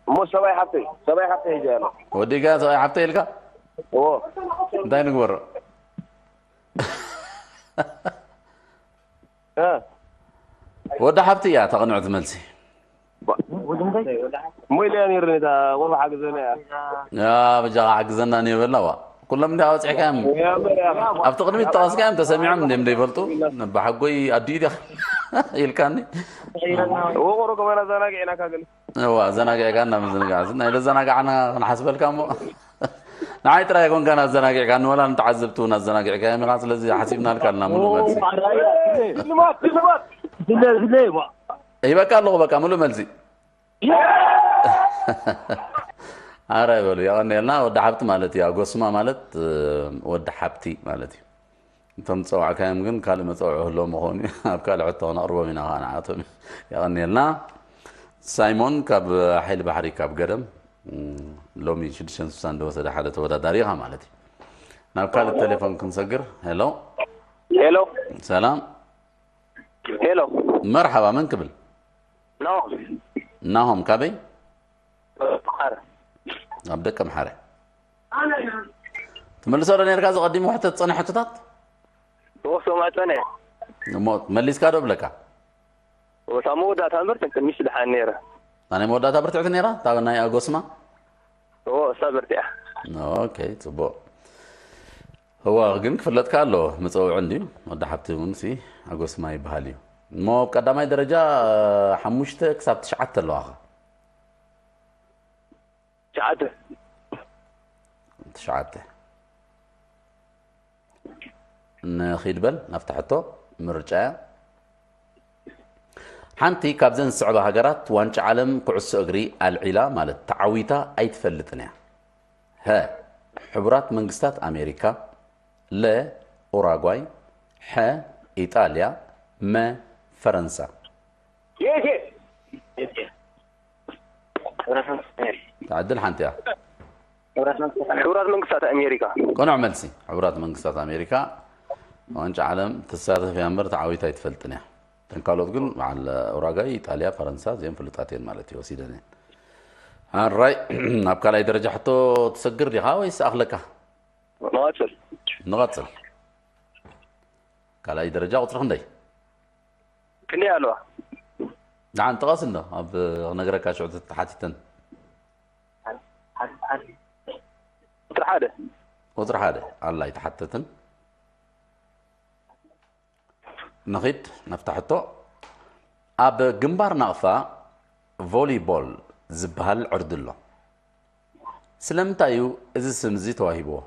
እሞ ሰብኣይ ሓፍተይ፣ ሰብኣይ ሓፍተይ ሒዘ ኣሎ። ወዲጋ ሰብኣይ ሓፍተይ ኢልካ? እዎ። እንታይ ንግበሮ? እ? ወዲ ሓብቲ እያ ተቕንዕቲ መልሲ። እሞ ኢለያ ነይረ ነታ ቆልዓ ሓግዘና እያ። ያ፣ በጃኻ ሓግዘና እኒኦ በላ፣ ዋ። ኩሎም እንዲ ኣወፂዕካዮም። ያ፣ እያ። ኣብቲ ቅድሚት ጠቐስካዮም ተሰሚዖም እንዲም ዘይፈልጡ? ነባ ሓጎይ ኣዲኡ ዲኻ ኢልካኒ። እዎ፣ ቆሮ ከማን ኣዘናጊዕናካ ገለ። እዋ፣ ኣዘናጊዕካ እና ምዝንጋዕ። ናይ ዘዘናጋዕና ክንሓስበልካ እሞ። ንዓይ ጥራይ ኣይኮንካን ኣዘናጊዕካኒ፣ ወላ ንተዓዘብቲ እውን ኣዘናጊዕካዮም ኢኻ። ስለዚ ሓሲብናልካ ኣለና ሙሉእ መልሲ። ሽልማት፣ ሽልማት። ድለ፣ ድለ፣ ዋ። ሂበካ ኣለኹ፣ በቃ፣ ሙሉእ መልሲ። ኣረ በሉ፣ የቐንየልና። ወዲ ሓብቲ ማለት እዩ፣ ኣጎስማ ማለት፣ እ፣ ወዲ ሓብቲ ማለት እዩ። እቶም ዝጸዋዕካዮም ግን ካልእ መጸውዒ ክህልዎም ምዃኑ እዩ። ኣብ ካልእ ሕቶ ክነቕርቦም ኢና ኸዓ ንዓቶም። የቐንየልና። ሳይሞን ካብ ሓይሊ ባሕሪ ካብ ገደም፣ ም፣ ሎሚ ሽዱሽተ ስሳን ዝወሰደ ሓደ ተወዳዳሪ ኢኻ ማለት እዩ። ናብ ካልእ ቴሌፎን ክንሰግር። ሄሎ። ሄሎ። ሰላም። ሄሎ። መርሓባ፣ መን ክብል? ናሆም። ናሆም፣ ካበይ? መሓረ። ኣብ ደቀ መሓረ። ትመልሶ ዶ ነርካ ዝቐዲሙ ሕቶ ትጸንሕ ሕቶታት? እዎ፣ ሰማዕ ጸንሐ። እሞ መሊስካ ዶ ብለካ? እታ መወዳእታ እምበር፣ ተን ቅድሚሽ ደሓን ነይረ። እታ ናይ መወዳእታ ብርትዕቲ ነይራ? እታ ናይ ኣጎስማ? እዎ፣ እሳ ብርትዕ እያ። ኦኬ፣ ጽቡቕ። እዋ፣ ግን ክፍለጥካ ኣለዎ፣ መጸውዒ እንድዩ። ወዲ ሓብቲ እውን ሲ ኣጎስማ ይበሃል እዩ። እሞ ኣብ ቀዳማይ ደረጃ፣ ሓሙሽተ ክሳብ ትሽዓተ ኣለዋኻ። ትሽዓተ። ትሽዓተ። ንኺድ በል ናብታ ሕቶ፣ ምርጫ እያ። ሓንቲ ካብዘን ዝስዕባ ሃገራት ዋንጫ ዓለም ኩዕሶ እግሪ ኣልዒላ፣ ማለት ተዓዊታ ኣይትፈልጥን እያ። ሀ፣ ሕቡራት መንግስታት ኣሜሪካ፣ ለ፣ ኡራጓይ፣ ሐ፣ ኢጣልያ፣ መ፣ ፈረንሳ። የት፣ የት? የት፣ የት? ተዓድል ሓንቲ እያ። ሕቡራት መንግስታት ኣሜሪካ። ቅኑዕ መልሲ፣ ሕቡራት መንግስታት ኣሜሪካ ዋንጫ ዓለም ትሳተፍ እያ እምበር ተዓዊታ ኣይትፈልጥን እያ። እተን ካልኦት ግን በዓል ኡራጋይ፣ ኢጣልያ፣ ፈረንሳ እዚአን ፍሉጣት እየን ማለት እዩ፣ ወሲደን እየን። ኣራይ፣ ናብ ካልኣይ ደረጃ ሕቶ ትሰግር ዲኻ ወይስ ኣኽለካ? ንቐጽል። ንቐጽል። ካልኣይ ደረጃ ቁጽሪ ክንደይ? ክንደይ ኣለዋ? ደሓን ጥቐስ እንዶ፣ ኣብ ክነግረካ ሽዑ ተሓቲተን። ቁጽሪ ሓደ። ቁጽሪ ሓደ ኣላ ኣይተሓተትን። ንኺድ ናብታ ሕቶ። ኣብ ግንባር ናቕፋ ቮሊቦል ዝበሃል ዕርዲ ኣሎ። ስለምንታይ እዩ እዚ ስም እዚ ተዋሂብዎ?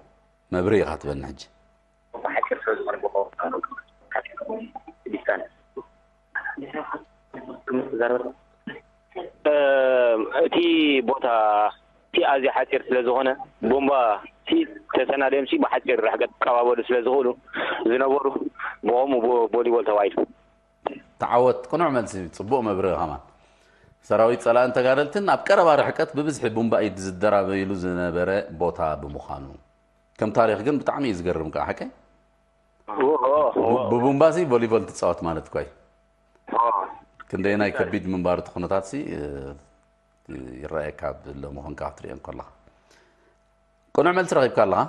መብርሂ ኢኻ ትበኒ ሕጂ። እቲ ቦታ እቲ ኣዝያ ሓፂር ስለ ዝኾነ፣ ቦምባ እቲ ተሰናድዮም ሲ ብሓፂር ርሕቀት ክቀባበሉ ስለ ዝኽእሉ ዝነበሩ፣ ብኸምኡ ቦ- ቦሊቦል ተባሂሉ። ተዓወት። ቅኑዕ መልሲ። ጽቡቕ መብርሂ ከማን። ሰራዊት ጸላእን ተጋደልትን ኣብ ቀረባ ርሕቀት ብብዝሒ ቡምባ ኢድ ዝደራበይሉ ዝነበረ ቦታ ብምዃኑ። ከም ታሪኽ ግን ብጣዕሚ እዩ ዝገርም ከዓ ሓቀይ። ብቡምባሲ ቮሊቦል ትጻወት ማለት እኳ እዩ። ክንደይ ናይ ከቢድ ምንባር እቲ ኩነታት ሲ ይረኣየካ ብሎ ምኾንካ ክትሪኦ እንከለኻ። ቅኑዕ መልሲ ረኺብካ ኣለኻ።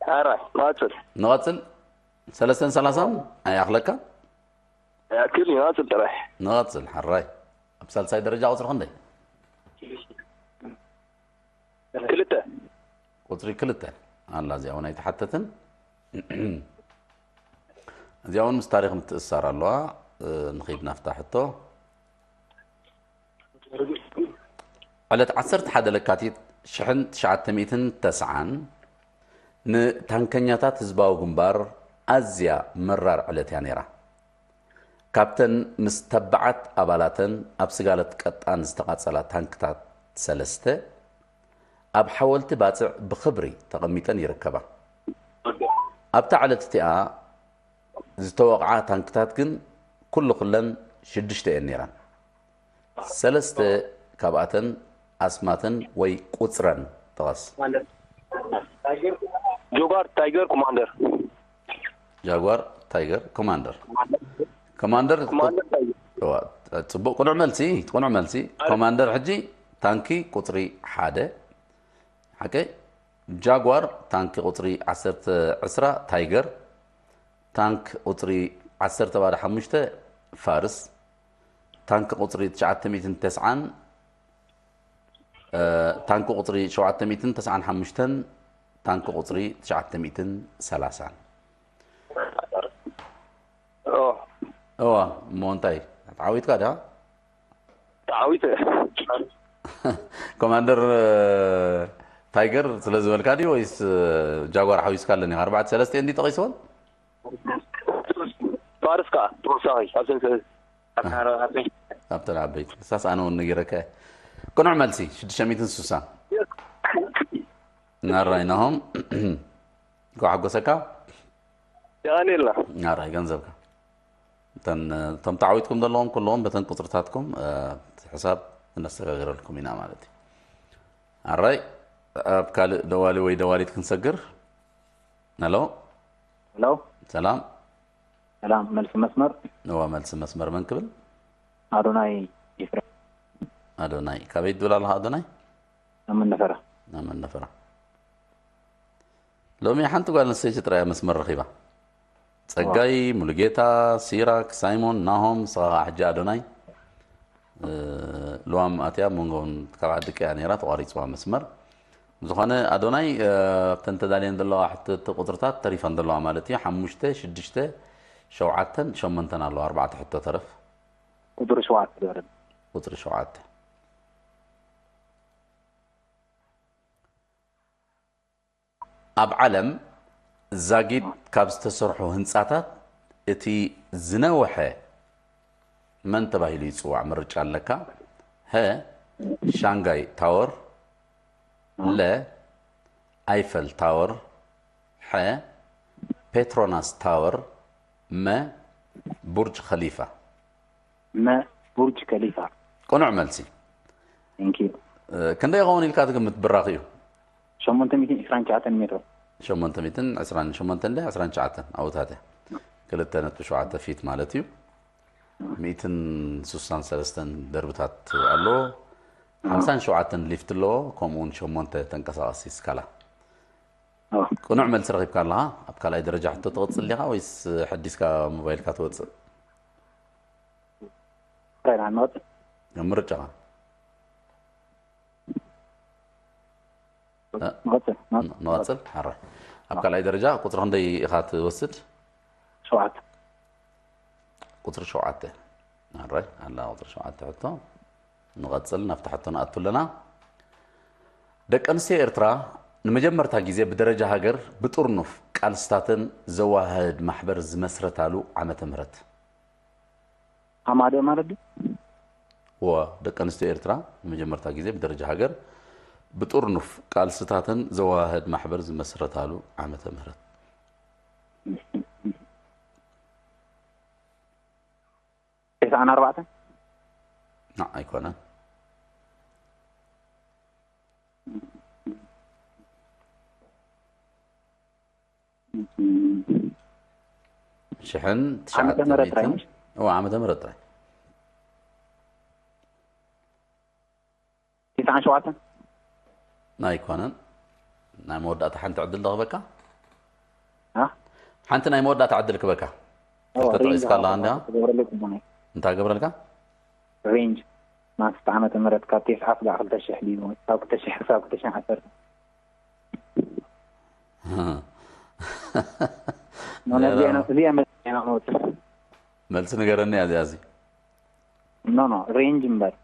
ኣራይ ማፅል ንቐጽል። ሰለስተን ሰላሳን ኣይኣኽለካ። ያክል ይማፅል ጥራይ። ንቐጽል። ሓራይ ኣብ ሳልሳይ ደረጃ ቁፅሪ ክንደይ? ክልተ። ቁፅሪ ክልተ ኣላ። እዚኣ እውን ኣይተሓተትን። እዚኣ እውን ምስ ታሪክ ምትእሳር ኣለዋ። ንኸይድ ናፍታ ሕቶ። ዕለት ዓሰርተ ሓደ ለካቲት ሽሕን ትሽዓተ ሚእትን ተስዓን ንታንከኛታት ህዝባዊ ግንባር ኣዝያ መራር ዕለት እያ ነይራ። ካብተን ምስ ተባዓት ኣባላተን ኣብ ስጋለት ቀጣን ዝተቓጸላ ታንክታት ሰለስተ ኣብ ሓወልቲ ባጽዕ ብኽብሪ ተቐሚጠን ይርከባ። ኣብታ ዕለት እቲኣ ዝተወቕዓ ታንክታት ግን ኩሉ ኩለን ሽዱሽተ እየን ነይረን። ሰለስተ ካብኣተን ኣስማተን ወይ ቁጽረን ጥቐስ። ጆጓር ታይገር ኮማንደር። ጃጓር ታይገር ኮማንደር። ኮማንደር ኮማንደር ታይገር። ጽቡቕ ቅኑዕ መልሲ። ቅኑዕ መልሲ። ኮማንደር ሕጂ ታንኪ ቁፅሪ ሓደ ሓቀይ። ጃጓር ታንኪ ቁፅሪ ዓሰርተ ዕስራ ታይገር። ታንክ ቁፅሪ ዓሰርተ ባዶ ሓሙሽተ ፋርስ። ታንክ ቁፅሪ ትሽዓተ ሚእትን ተስዓን ታንክ ቁፅሪ ሸውዓተ ሚእትን ተስዓን ሓሙሽተን። ታንክ ቁፅሪ ትሽዓተ ሚእትን ሰላሳን። እዋ እሞ እንታይ ተዓዊትካ ዳ? ተዓዊተ። ኮማንደር ታይገር ስለ ዝበልካ ድዩ ወይስ ጃጓር ሓዊስካ ኣለኒ ኣርባዕተ ሰለስተ እንዲ ጠቂስዎን? ፋርስ ከዓ ተወሳኺ ኣብዘን ሰለስተ ኣብተን ዓበይቲ ሳስ ኣነ እውን ነጊረካ። ቅኑዕ መልሲ ሽዱሽተ ሚእትን ስሳን። ናራይ ናሆም ጓሓጎሰካ። የቐኔልና። ናራይ ገንዘብካ። እቶም ተዓዊትኩም ዘለዎም ኩሎም በተን ቁፅርታትኩም ሕሳብ ክነሰጋግረልኩም ኢና ማለት እዩ። ኣራይ ኣብ ካልእ ደዋሊ ወይ ደዋሊት ክንሰግር። ሄሎ ሄሎ ሰላም። ሰላም፣ መልሲ መስመር። እዋ መልሲ መስመር መን ክብል? ኣዶናይ ይፍረ። ኣዶናይ ካበይ ትብል ኣለኻ ኣዶናይ? ኣብ መንደፈራ። ኣብ መንደፈራ። ሎሚ ሓንቲ ጓል ኣንስተይቲ ጥራይ እያ መስመር ረኺባ። ጸጋይ፣ ሙሉጌታ፣ ሲራክ፣ ሳይሞን፣ ናሆም፣ ንስኻ ኸዓ ሕጂ ኣዶናይ። ልዋም ኣትያ መንጎን ካብ ዓዲ ቀያ ነይራ ተቋሪፅዋ መስመር። ዝኾነ ኣዶናይ ኣብተን ተዳልየን ዘለዋ ሕትቲ ቁፅርታት ተሪፈን ዘለዋ ማለት እዩ። ሓሙሽተ ሽዱሽተ ሸውዓተን ሸሞንተን ኣለዋ ኣርባዕተ ሕቶ ተረፍ። ቁፅሪ ሸውዓተ ዘረብ። ቁፅሪ ሸውዓተ ኣብ ዓለም ዛጊት ካብ ዝተሰርሑ ህንፃታት እቲ ዝነውሐ መን ተባሂሉ ይፅዋዕ? ምርጫ ኣለካ። ሀ ሻንጋይ ታወር፣ ለ ኣይፈል ታወር፣ ሐ ፔትሮናስ ታወር፣ መ ቡርጅ ኸሊፋ። መ ቡርጅ ከሊፋ። ቅኑዕ መልሲ። Thank you። ክንደይ ይኸውን ኢልካ ትግምት ብራኺኡ? ሸሞንተ ሚእትን ዕስራን ትሽዓተን ሜትሮ። ሸሞንተ ሚእትን ዕስራን ሸሞንተን ድያ ዕስራን ትሽዓተን ኣብታት እያ። ክልተ ነጥቢ ሸውዓተ ፊት ማለት እዩ። ሚእትን ስሳን ሰለስተን ደርብታት ኣለዎ። ሓምሳን ሸውዓተን ሊፍት ኣለዎ። ከምኡ እውን ሸሞንተ ተንቀሳቐሲ ስካላ። ቅኑዕ መልሲ ረኺብካ ኣለኻ። ኣብ ካልኣይ ደረጃ ሕቶ ትቕጽል ዲኻ ወይስ ሕዲስካ ሞባይልካ ትወጽእ? እንታይ ኢና ንወጽእ? ምርጫኻ። ንወጽእ። ንቐጽል። ሓራይ። ኣብ ካልኣይ ደረጃ ቁጽሪ ክንደይ ኢኻ ትወስድ? ሸውዓተ። ቁጽሪ ሸውዓተ። ሓራይ ኣላ ቁጽሪ ሸውዓተ ሕቶ። ንቐጽል፣ ናብቲ ሕቶ ንኣቱ ኣለና። ደቂ ኣንስትዮ ኤርትራ ንመጀመርታ ግዜ ብደረጃ ሃገር ብጥርኑፍ ቃልስታተን ዘወሃህድ ማሕበር ዝመስረታሉ ዓመተ ምህረት። ሃማደ ማለት ድዩ? እወ፣ ደቂ ኣንስትዮ ኤርትራ ንመጀመርታ ግዜ ብደረጃ ሃገር ብጥርኑፍ ቃልስታተን ዘወሃህድ ማሕበር ዝመስረታሉ ዓመተ ምህረት። ተስዓን ኣርባዕተን? ና ኣይኮነን። ሽሕን ዓመተ ምህረት ጥራይ ትሽዓተ ሚእትን ምሽ? እወ፣ ዓመተ ምህረት ጥራይ። ተስዓን ሸውዓተን? ኣይኮነን። ናይ መወዳእታ ሓንቲ ዕድል ዶ ክበካ? አ? ሓንቲ ናይ መወዳእታ ዕድል ክበካ። ክልተ ተጠቒስካ ኣለኻ እንዲያ? ክገብረለይ ጽቡቕ እዩ። እንታይ ገብረልካ? ሬንጅ ማስት ዓመተ ምህረት ካብ ተስዓ ስጋዕ ክልተ ሽሕ ድዩ? ካብ ክልተ ሽሕ ክሳብ ክልተ ሽሕ ዓሰርተ። ኖ፣ ኖ፣ እዚኣ፣ እዚኣ መልሲ ኢና ነውጽእ። መልሲ ንገረኒ እያ እዚኣ። እዚ ኖ፣ ኖ፣ ሬንጅ እምበር።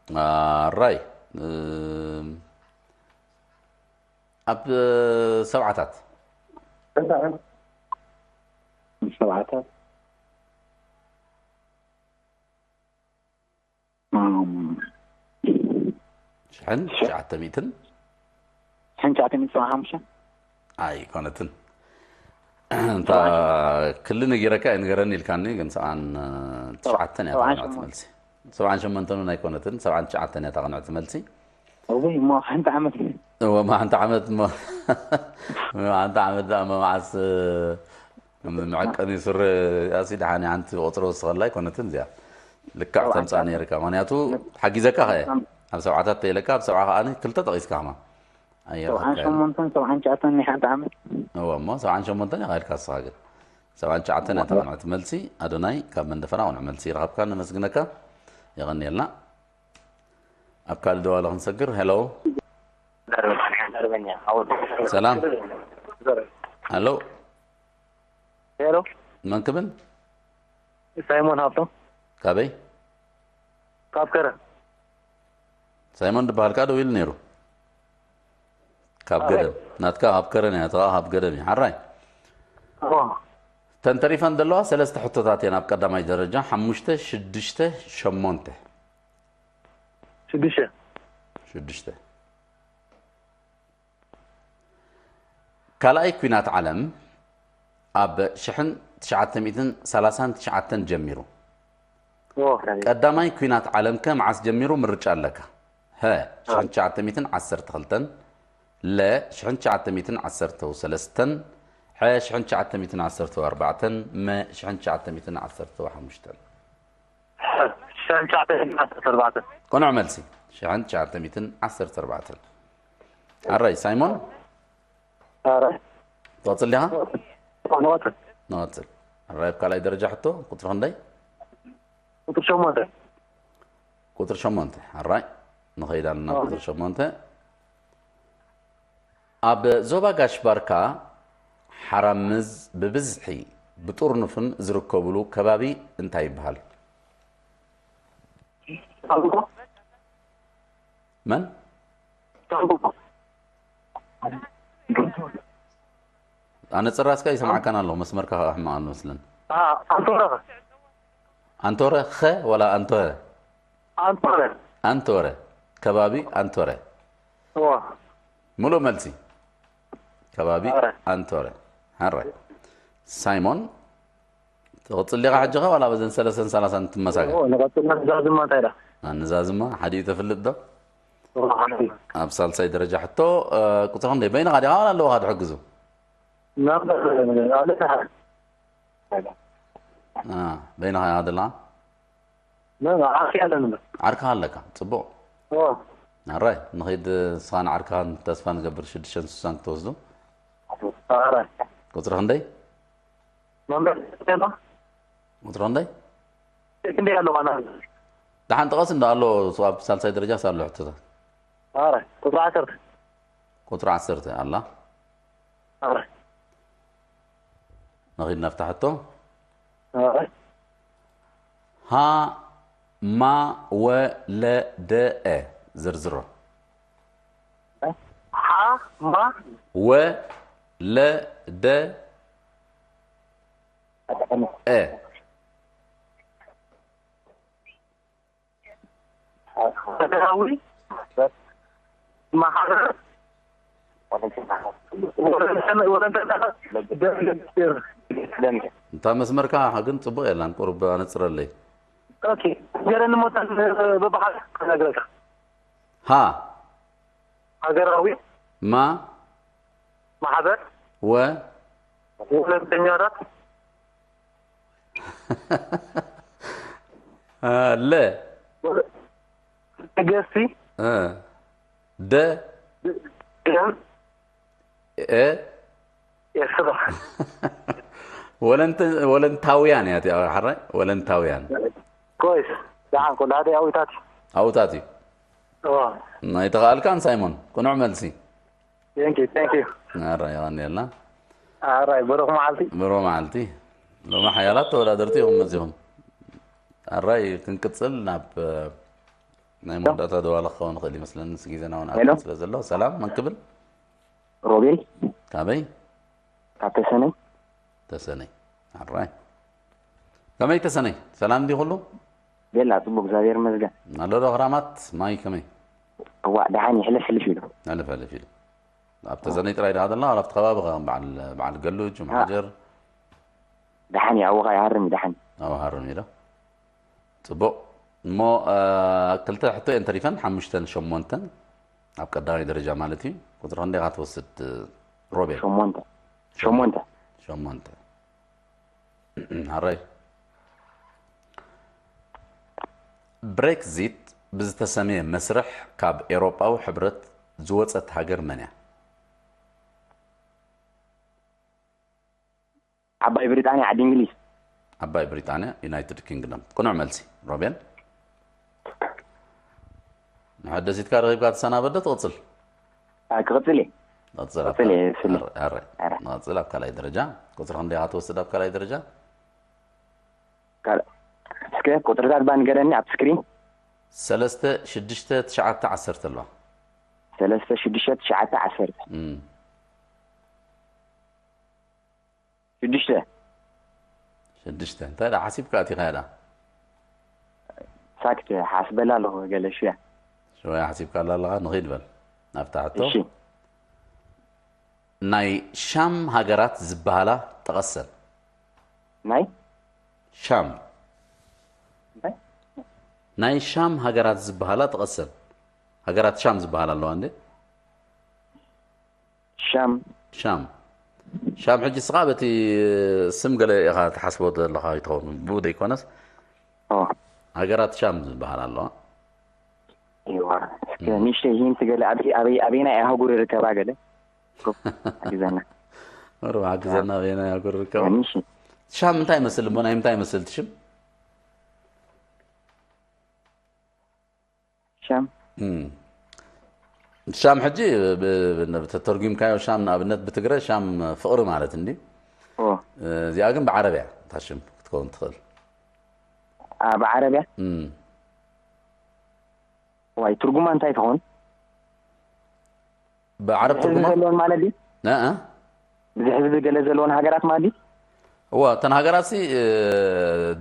ኣራይ፣ እም፣ ኣብ ሰብዓታት። ሰብዓታት። እም፣ ሽሕን ትሽዓተ ሚእትን? ሽሕን ትሽዓተ ሚእትን ሰብዓን ሓሙሽተን? ኣይኮነትን። እንታ ክሊ ነጊረካ እየ ንገረኒ ኢልካኒ፣ ግን ሰብዓን ትሽዓተን እያ እታ ሰብዓን ቅንዕቲ ሸሞንተ። መልሲ። ሰብዓን ሸሞንተን እውን ኣይኮነትን፣ ሰብዓን ትሽዓተን እያ እታ ቅንዕቲ መልሲ። እወ፣ እሞ ሓንቲ ዓመት። እወ፣ እሞ ሓንቲ ዓመት እሞ፣ እሞ ሓንቲ ዓመት ደኣ እሞ መዓስ፣ እ፣ መዐቀኒ ስረ ኣሲ ደሓን ሓንቲ ቁጽሪ ወስኸላ ኣይኮነትን እዚኣ። ልክዕ ሰብዓን ተምጻእ ትሽዓተን። ነይርካ። ምኽንያቱ ሓጊዘካ ኸ እየ። ኣብ ሰብዓታት ተኢለካ፣ ኣብ ሰብዓ ከኣ ክልተ ጠቒስካ ኸማ። ኣየርኸብካዮ። ሰብዓን ሸሞንተን፣ ሰብዓን ትሽዓተን ናይ ሓንቲ ዓመት። እወ፣ እሞ ሰብዓን ሸሞንተን ኢኻ ኢልካ ንስኻ ግን። ሰብዓን ትሽዓተን እያ እዋ። እታ ቅንዕቲ መልሲ። ኣዶናይ ካብ መንደፈራ ቅኑዕ መልሲ ይረኸብካ፣ ነመስግነካ። የቐንየልና። ኣብ ካልእ ደዋለ ክንሰግር። ሄሎ። ሰላም። ሄሎ። ሄሎ፣ መን ክብል? ሳይሞን ሃብቶም ካበይ? ካብ ከረን። ሳይሞን ድበሃልካ ደው ኢሉ ነይሩ። ካብ ኣበይ? ገደም። ናትካ ካብ ከረን እያ፣ እታ ካብ ገደም እያ። ሓራይ። ኦ፣ ተንተሪፈን ዘለዋ ሰለስተ ሕቶታት እየን ኣብ ቀዳማይ ደረጃ። ሓሙሽተ፣ ሽዱሽተ፣ ሸሞንተ። ሽዱሽተ። ሽዱሽተ። ካልኣይ ኲናት ዓለም ኣብ ሽሕን ትሽዓተ ሚእትን ሰላሳን ትሽዓተን ጀሚሩ። ኦ፣ ቀዳማይ ኲናት ዓለምከ መዓስ ጀሚሩ? ምርጫ ኣለካ። ሀ፣ ሽሕን ትሽዓተ ሚእትን ዓሰርተ ክልተን፣ ለ፣ ሽሕን ትሽዓተ ሚእትን ዓሰርተ ሰለስተን፣ ሐ፣ ሽሕን ትሽዓተ ሚእትን ዓሰርተ ኣርባዕተን፣ መ፣ ሽሕን ትሽዓተ ሚእትን ዓሰርተ ሓሙሽተን። ሽሕን ትሽዓተ ሚእትን ዓሰርተ ኣርባዕተን። ቅኑዕ መልሲ። ሽሕን ትሽዓተ ሚእትን ዓሰርተ ኣርባዕተን። ኣራይ፣ ሳይሞን፣ ኧረ፣ ትቐጽል ዲኻ? ንቐጽል። ንቐጽል። ኣራይ፣ ኣብ ካልኣይ ደረጃ ሕቶ፣ ቁጽሪ ክንደይ? ቁጽሪ ሸሞንተ። ቁጽሪ ሸሞንተ። ኣራይ፣ ንኸይድ ኣለና። ኣዎ። ቁጽሪ ሸሞንተ። ኣብ ዞባ ጋሽ ባርካ ሓራምዝ ብብዝሒ ብጥርኑፍን ዝርከብሉ ከባቢ እንታይ ይበሃል? ታንጎ። መን? ታንጎ። ኣነ ጽራስካ ይሰምዓካን ኣለኹ፣ መስመርካ ከኣ ሕማቕ ኣሎ መስለን። ኣ፣ ኣንቶረ። ኣንቶረ ኸ ወላ ኣንቶረ? ኣንቶረ። ኣንቶረ፣ ከባቢ ኣንቶረ። እዋ። ሙሉእ መልሲ። ከባቢ ኣረ። ኣንቶረ። ሓራይ። ሳይሞን፣ ትቕጽል ዲኻ ሕጂ ኸ ዋላ በዘን ሰለስተን ሰላሳን ትመሳገል? ኦ፣ ንቐጽል። ንዛዝማ እንታይ ኢላ? ኣነዛዝማ ሓዲኡ ተፍልጥ ዶ? እዋ፣ ሓንቲ። ኣብ ሳልሳይ ደረጃ ሕቶ፣ እ፣ ቁጽሪ ክንደይ? በይንኻ ዲኻ ዋላ ኣለውኻ ድሕግዙ? ናብ፣ ኣለና። አ፣ በይንኻ ኢኻ ዘለኻ? ና፣ ዓርኪ ኣለኒ። ዓርክኻ ኣለካ። ጽቡቕ። እዋ። ኣራይ፣ ንኸይድ ንስኻን ዓርክኻን ተስፋ ንገብር ሽዱሽተን ስሳን ክትወስዱ። ኣረ። ቁጽሪ ክንደይ? መምህር፣ ጤና? ቁጽሪ ክንደይ? ክንደይ ኣለዋ? ና። ደሓን ጥቀስ እንዶ ኣሎ፣ ኣብ ሳልሳይ ደረጃ ሳሎ ሕቶታት። ኣረ፣ ቁጽሪ ዓሰርተ። ቁጽሪ ዓሰርተ ኣላ። ኣረ። ንኺድ ናብታ ሕቶ። ኣረ። ሃ ማ ወ ለ ደ አ። ዝርዝሮ። ሓ፣ ማ። ወ ለ ደ አ። ሃገራዊ ማሕበር ወለንተ-፣ ወለንተ-፣ ደም ለገስቴር። እታ መስመርካ ግን ጽቡቕ የላን፣ ቁሩብ ኣነጽረለይ። ኦኬ፣ ገረኒ ሞታን በባሓ ክነግረካ። ሃ ሃገራዊ ማ ማሕበር ወ ወለንተኛታት ለ ለገስቲ እ፣ ደ ደም እ ኤርትራ። ወለንተ- ወለንታውያን እያ እቲኣ፣ ሓራይ ወለንታውያን። ኮይስ ደሓን ኩሉ ሓደ ኣዊታት እዩ። ኣውታት እዩ። እዋ ናይ ተኻእልካን ሳይሞን ቅኑዕ መልሲ። ቴንክ ዩ ቴንክ ዩ። ኣራይ የቐንየልና። ኣራይ ብሩኽ መዓልቲ። ብሮ መዓልቲ። ሎሚ ሓያላት ተወዳደርቲ እዮም መዚኹም። ኣራይ ክንቅጽል ናብ እ፣ ናይ መወዳእታ ደዋለ ክኸውን ይኽእል ይመስለኒ፣ ምስ ግዜና እውን ሄሎ። ኣክል ስለ ዘሎ። ሰላም፣ መን ክብል? ሮቤል ካበይ? ካብ ተሰነይ። ተሰነይ። ኣራይ ከመይ ተሰነይ? ሰላም ድዩ ኩሉ? ቤላ ጽቡቅ እግዚኣብሔር ይመስገን። ኣሎ ዶ ክራማት ማይ ከመይ? እዋ ደሓን ይሕልፍ ሕልፍ ኢሉ። ሕልፍ ሕልፍ ኢሉ። ኣብ ተሰነይ ጥራይ ድኻ ዘለኻ? ኣብ ከባቢ ከ በዓል በዓል ገሉጅ፣ መሓጀር? ደሓን እዩ ኣብኻ ይሃርም እዩ ደሓን። ኣብ ሃርም ኢሎ። ጽቡቕ። እሞ እ፣ ክልተ ሕቶ እየን ተሪፈን፣ ሓሙሽተን ሸሞንተን ኣብ ቀዳማይ ደረጃ ማለት እዩ። ቁጽሪ ክንደይ ኢኻ ትወስድ ሮቤል? ሸሞንተ ሸሞንተ ሸሞንተ። ሓራይ። ብሬክዚት ብዝተሰምየ መስርሕ ካብ ኤውሮጳዊ ሕብረት ዝወጸት ሃገር መን እያ? ዓባይ ብሪጣንያ ዓዲ እንግሊዝ። ዓባይ ብሪጣንያ፣ ዩናይትድ ኪንግደም። ቅኑዕ መልሲ ሮቤል። ንሕደሲትካ ረኺብካ ትሰናበደ ትቕጽል። ኣ፣ ክቕጽል እየ። ንቕጽል ኣብ ቀጽል ካልኣይ- እየ፣ ስሊ። ኣረ- ኣረ። ኣረ። ንቕጽል ኣብ ካልኣይ ደረጃ። ቁጽሪ ክንደይ ኢኻ ትወስድ ኣብ ካልኣይ ደረጃ? ካል- እስከ ቁፅርታት ባ ንገረኒ ኣብ ስክሪን። ሰለስተ ሽዱሽተ ትሽዓተ ዓሰርተ ኣለዋ። ሰለስተ ሽዱሽተ ትሽዓተ ዓሰርተ እም። ሽዱሽተ ሽዱሽተ እንታይ ዳ ሓሲብካ ኣቲኻ ዳ? ሳክት ሓስበላ ኣለኹ ገለ ሽያ። ሽወያ ሓሲብካ ኣላ ኣለኻ ንኺድ በል ናብታ ሕቶ። እሺ ናይ ሻም ሃገራት ዝበሃላ ጠቐሰን። ናይ ሻም እንታይ? ናይ ሻም ሃገራት ዝበሃላ ጠቐሰን። ሃገራት ሻም ዝበሃላ ኣለዋ እንዴ? ሻም ሻም ሻም ሕጂ ስኻ በቲ ስም ገለ ኢኻ ትሓስቦ ዘለኻ ይትኸውን ብኡ ዘይኮነስ ኦ ሃገራት ሻም ዝበሃላ ኣለዋ። ይዋ እስከ ንእሽተይ ሂንት ገለ ኣበይ ኣበይ ኣበይናይ ኣህጉር ይርከባ ገለ ሓግዘና። መርባ ሓግዘና በየና ያጎር ርከባ ንእሽተይ ሻም እንታይ ይመስል እሞ ናይ ምንታይ ይመስል ትሽም? ሻም እም። ሻም ሕጂ ብ- ብ- ተተርጉምካዮ ሻም ንኣብነት ብትግረ ሻም ፍቕሪ ማለት እንዲ ኦ እዚኣ ግን ብዓረብያ ታሽም ክትከውን ትኽእል። ኣ ብዓረብያ እም። ዋይ ትርጉማ እንታይ ትኸውን? ብዓረብ ህዝቢ ትርጉማ ዘለውን ማለት ድዩ? ነአ ብዙሕ ህዝቢ ገለ ዘለውን ሃገራት ማለት ድዩ? እዋ እተን ሃገራት ሲ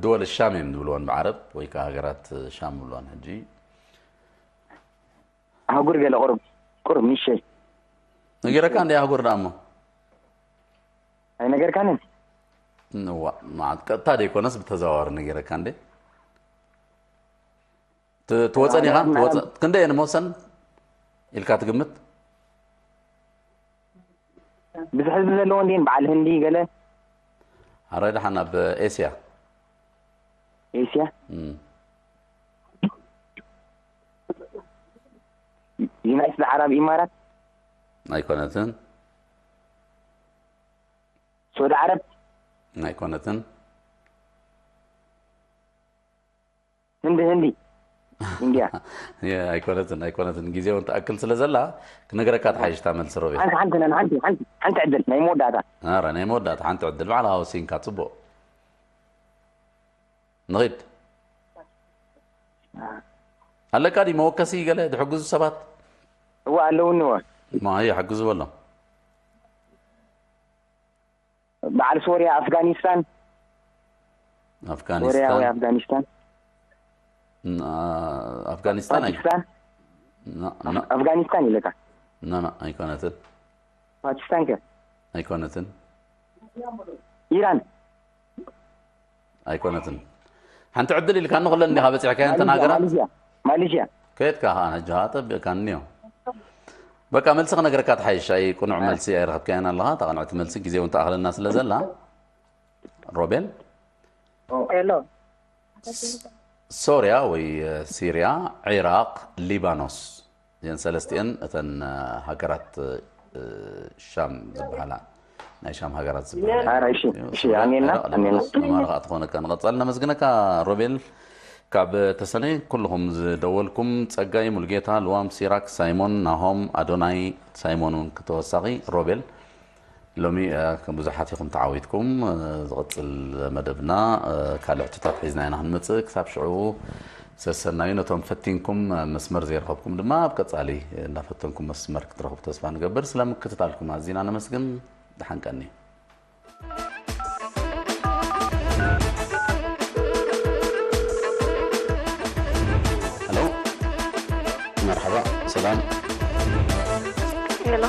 ድወል ሻም እዮም ዝብልወን ብዓረብ ወይ ከዓ ሃገራት ሻም ይብልወን። ሕጂ ኣህጉር ገለ ቁሩብ ቁሩብ ንእሽተይ ነጊረካ እንደ ኣህጉር ደኣ እሞ ኣይነገርካንን? እዋ ማለት ቀጥታ ደይኮነስ ብተዘዋዋሪ ነጊረካ እንደ ት- ትወፀን ኢኻ ኣህጉር ትወፀ ማለት ክንደይ እየን መወሰን ኢልካ ትግምት? ብዙሕ ህዝቢ ዘለዎ እንዲን በዓል ህንዲ ገለ ኣረ ደሓን ኣብ ኤስያ ኤስያ እም። ዩናይትድ ዓረብ ኢማራት ኣይኮነትን ሳውዲ ዓረብ ኣይኮነትን ህንዲ ህንዲ ኢንዲያ የ- ኣይኮነትን ኣይኮነትን ግዜ እውን ትኣክል ስለ ዘላ ክነግረካ ተሓይሽታ መልሲ ሮቤል ሓንቲ ሓንቲ ነን ሓንቲ ሓንቲ ሓንቲ ዕድል ናይ መወዳእታ ኣረ ናይ መወዳእታ ሓንቲ ዕድል ባዕልኻ ወሲንካ ፅቡቕ ንኺድ ኣለካ ዲ መወከሲ ገለ ዝሕግዙ ሰባት እዋ ኣለውኒ ወ እሞ ኣየ ሓግዙ በሎም በዓል ሶርያ ኣፍጋኒስታን ሶርያ ወይ ኣፍጋኒስታን ኣፍጋኒስታን ን-፣ ኣ-፣ ኣፍጋኒስታን ኣይ-፣ ፓኪስታን፣ ና-፣ ና-፣ ኣፍጋኒስታን ኢለካ። ና-፣ ና-፣ ኣይኮነትን። ፓኪስታን ከ? ኣይኮነትን። ኢራን። ኣይኮነትን። ሓንቲ ዕድል ኢልካኒ ኩለን እንዲኻ በፂሕካየን እተን ሃገራት። ማሌዥያ። ማሌዥያ። ከየትካ ኸዓ ሕጂ ኸዓ ጠቢቕካኒ እዮ። በቃ መልሲ ክነግረካ ትሓይሽ። ኣይ ቅኑዕ መልሲ ኣይረኸብካያን ኣለኻ። እታ ቅንዕቲ መልሲ ግዜ እውን ተኣኽለና ስለ ዘላ። ሮቤል? ሄሎ። ሶርያ ወይ ሲርያ፣ ዒራቕ፣ ሊባኖስ። እዚአን ሰለስቲአን እተን ሃገራት ሻም ዝበሃላ፣ ናይ ሻም ሃገራት ዝበሃላ ኧረ እሺ፣ እሺ፣ ኣሜና፣ ኣሜና። ንማራ ከዓ ትኾነካ። ንቐፃል ነመስግነካ ሮቤል ካብ ተሰነይ። ኩልኹም ዝደወልኩም ጸጋይ፣ ሙልጌታ፣ ልዋም፣ ሲራክ፣ ሳይሞን፣ ናሆም፣ ኣዶናይ፣ ሳይሞን እውን ክተወሳኺ ሮቤል። ሎሚ ከም ብዙሓት ኢኹም ተዓዊትኩም። ዝቕፅል መደብና ካልእ ሕቶታት ሒዝና ኢና ክንመፅእ። ክሳብ ሽዑ ሰሰናዩ። ነቶም ፈቲንኩም መስመር ዘይረኸብኩም ድማ ኣብ ቀፃሊ እንዳፈተንኩም መስመር ክትረኽቡ ተስፋ ንገብር። ስለ ምክትታልኩም ኣዚና ነመስግን። ደሓን ቀኒ። ሄሎ፣ መርሓባ፣ ሰላም። ሄሎ።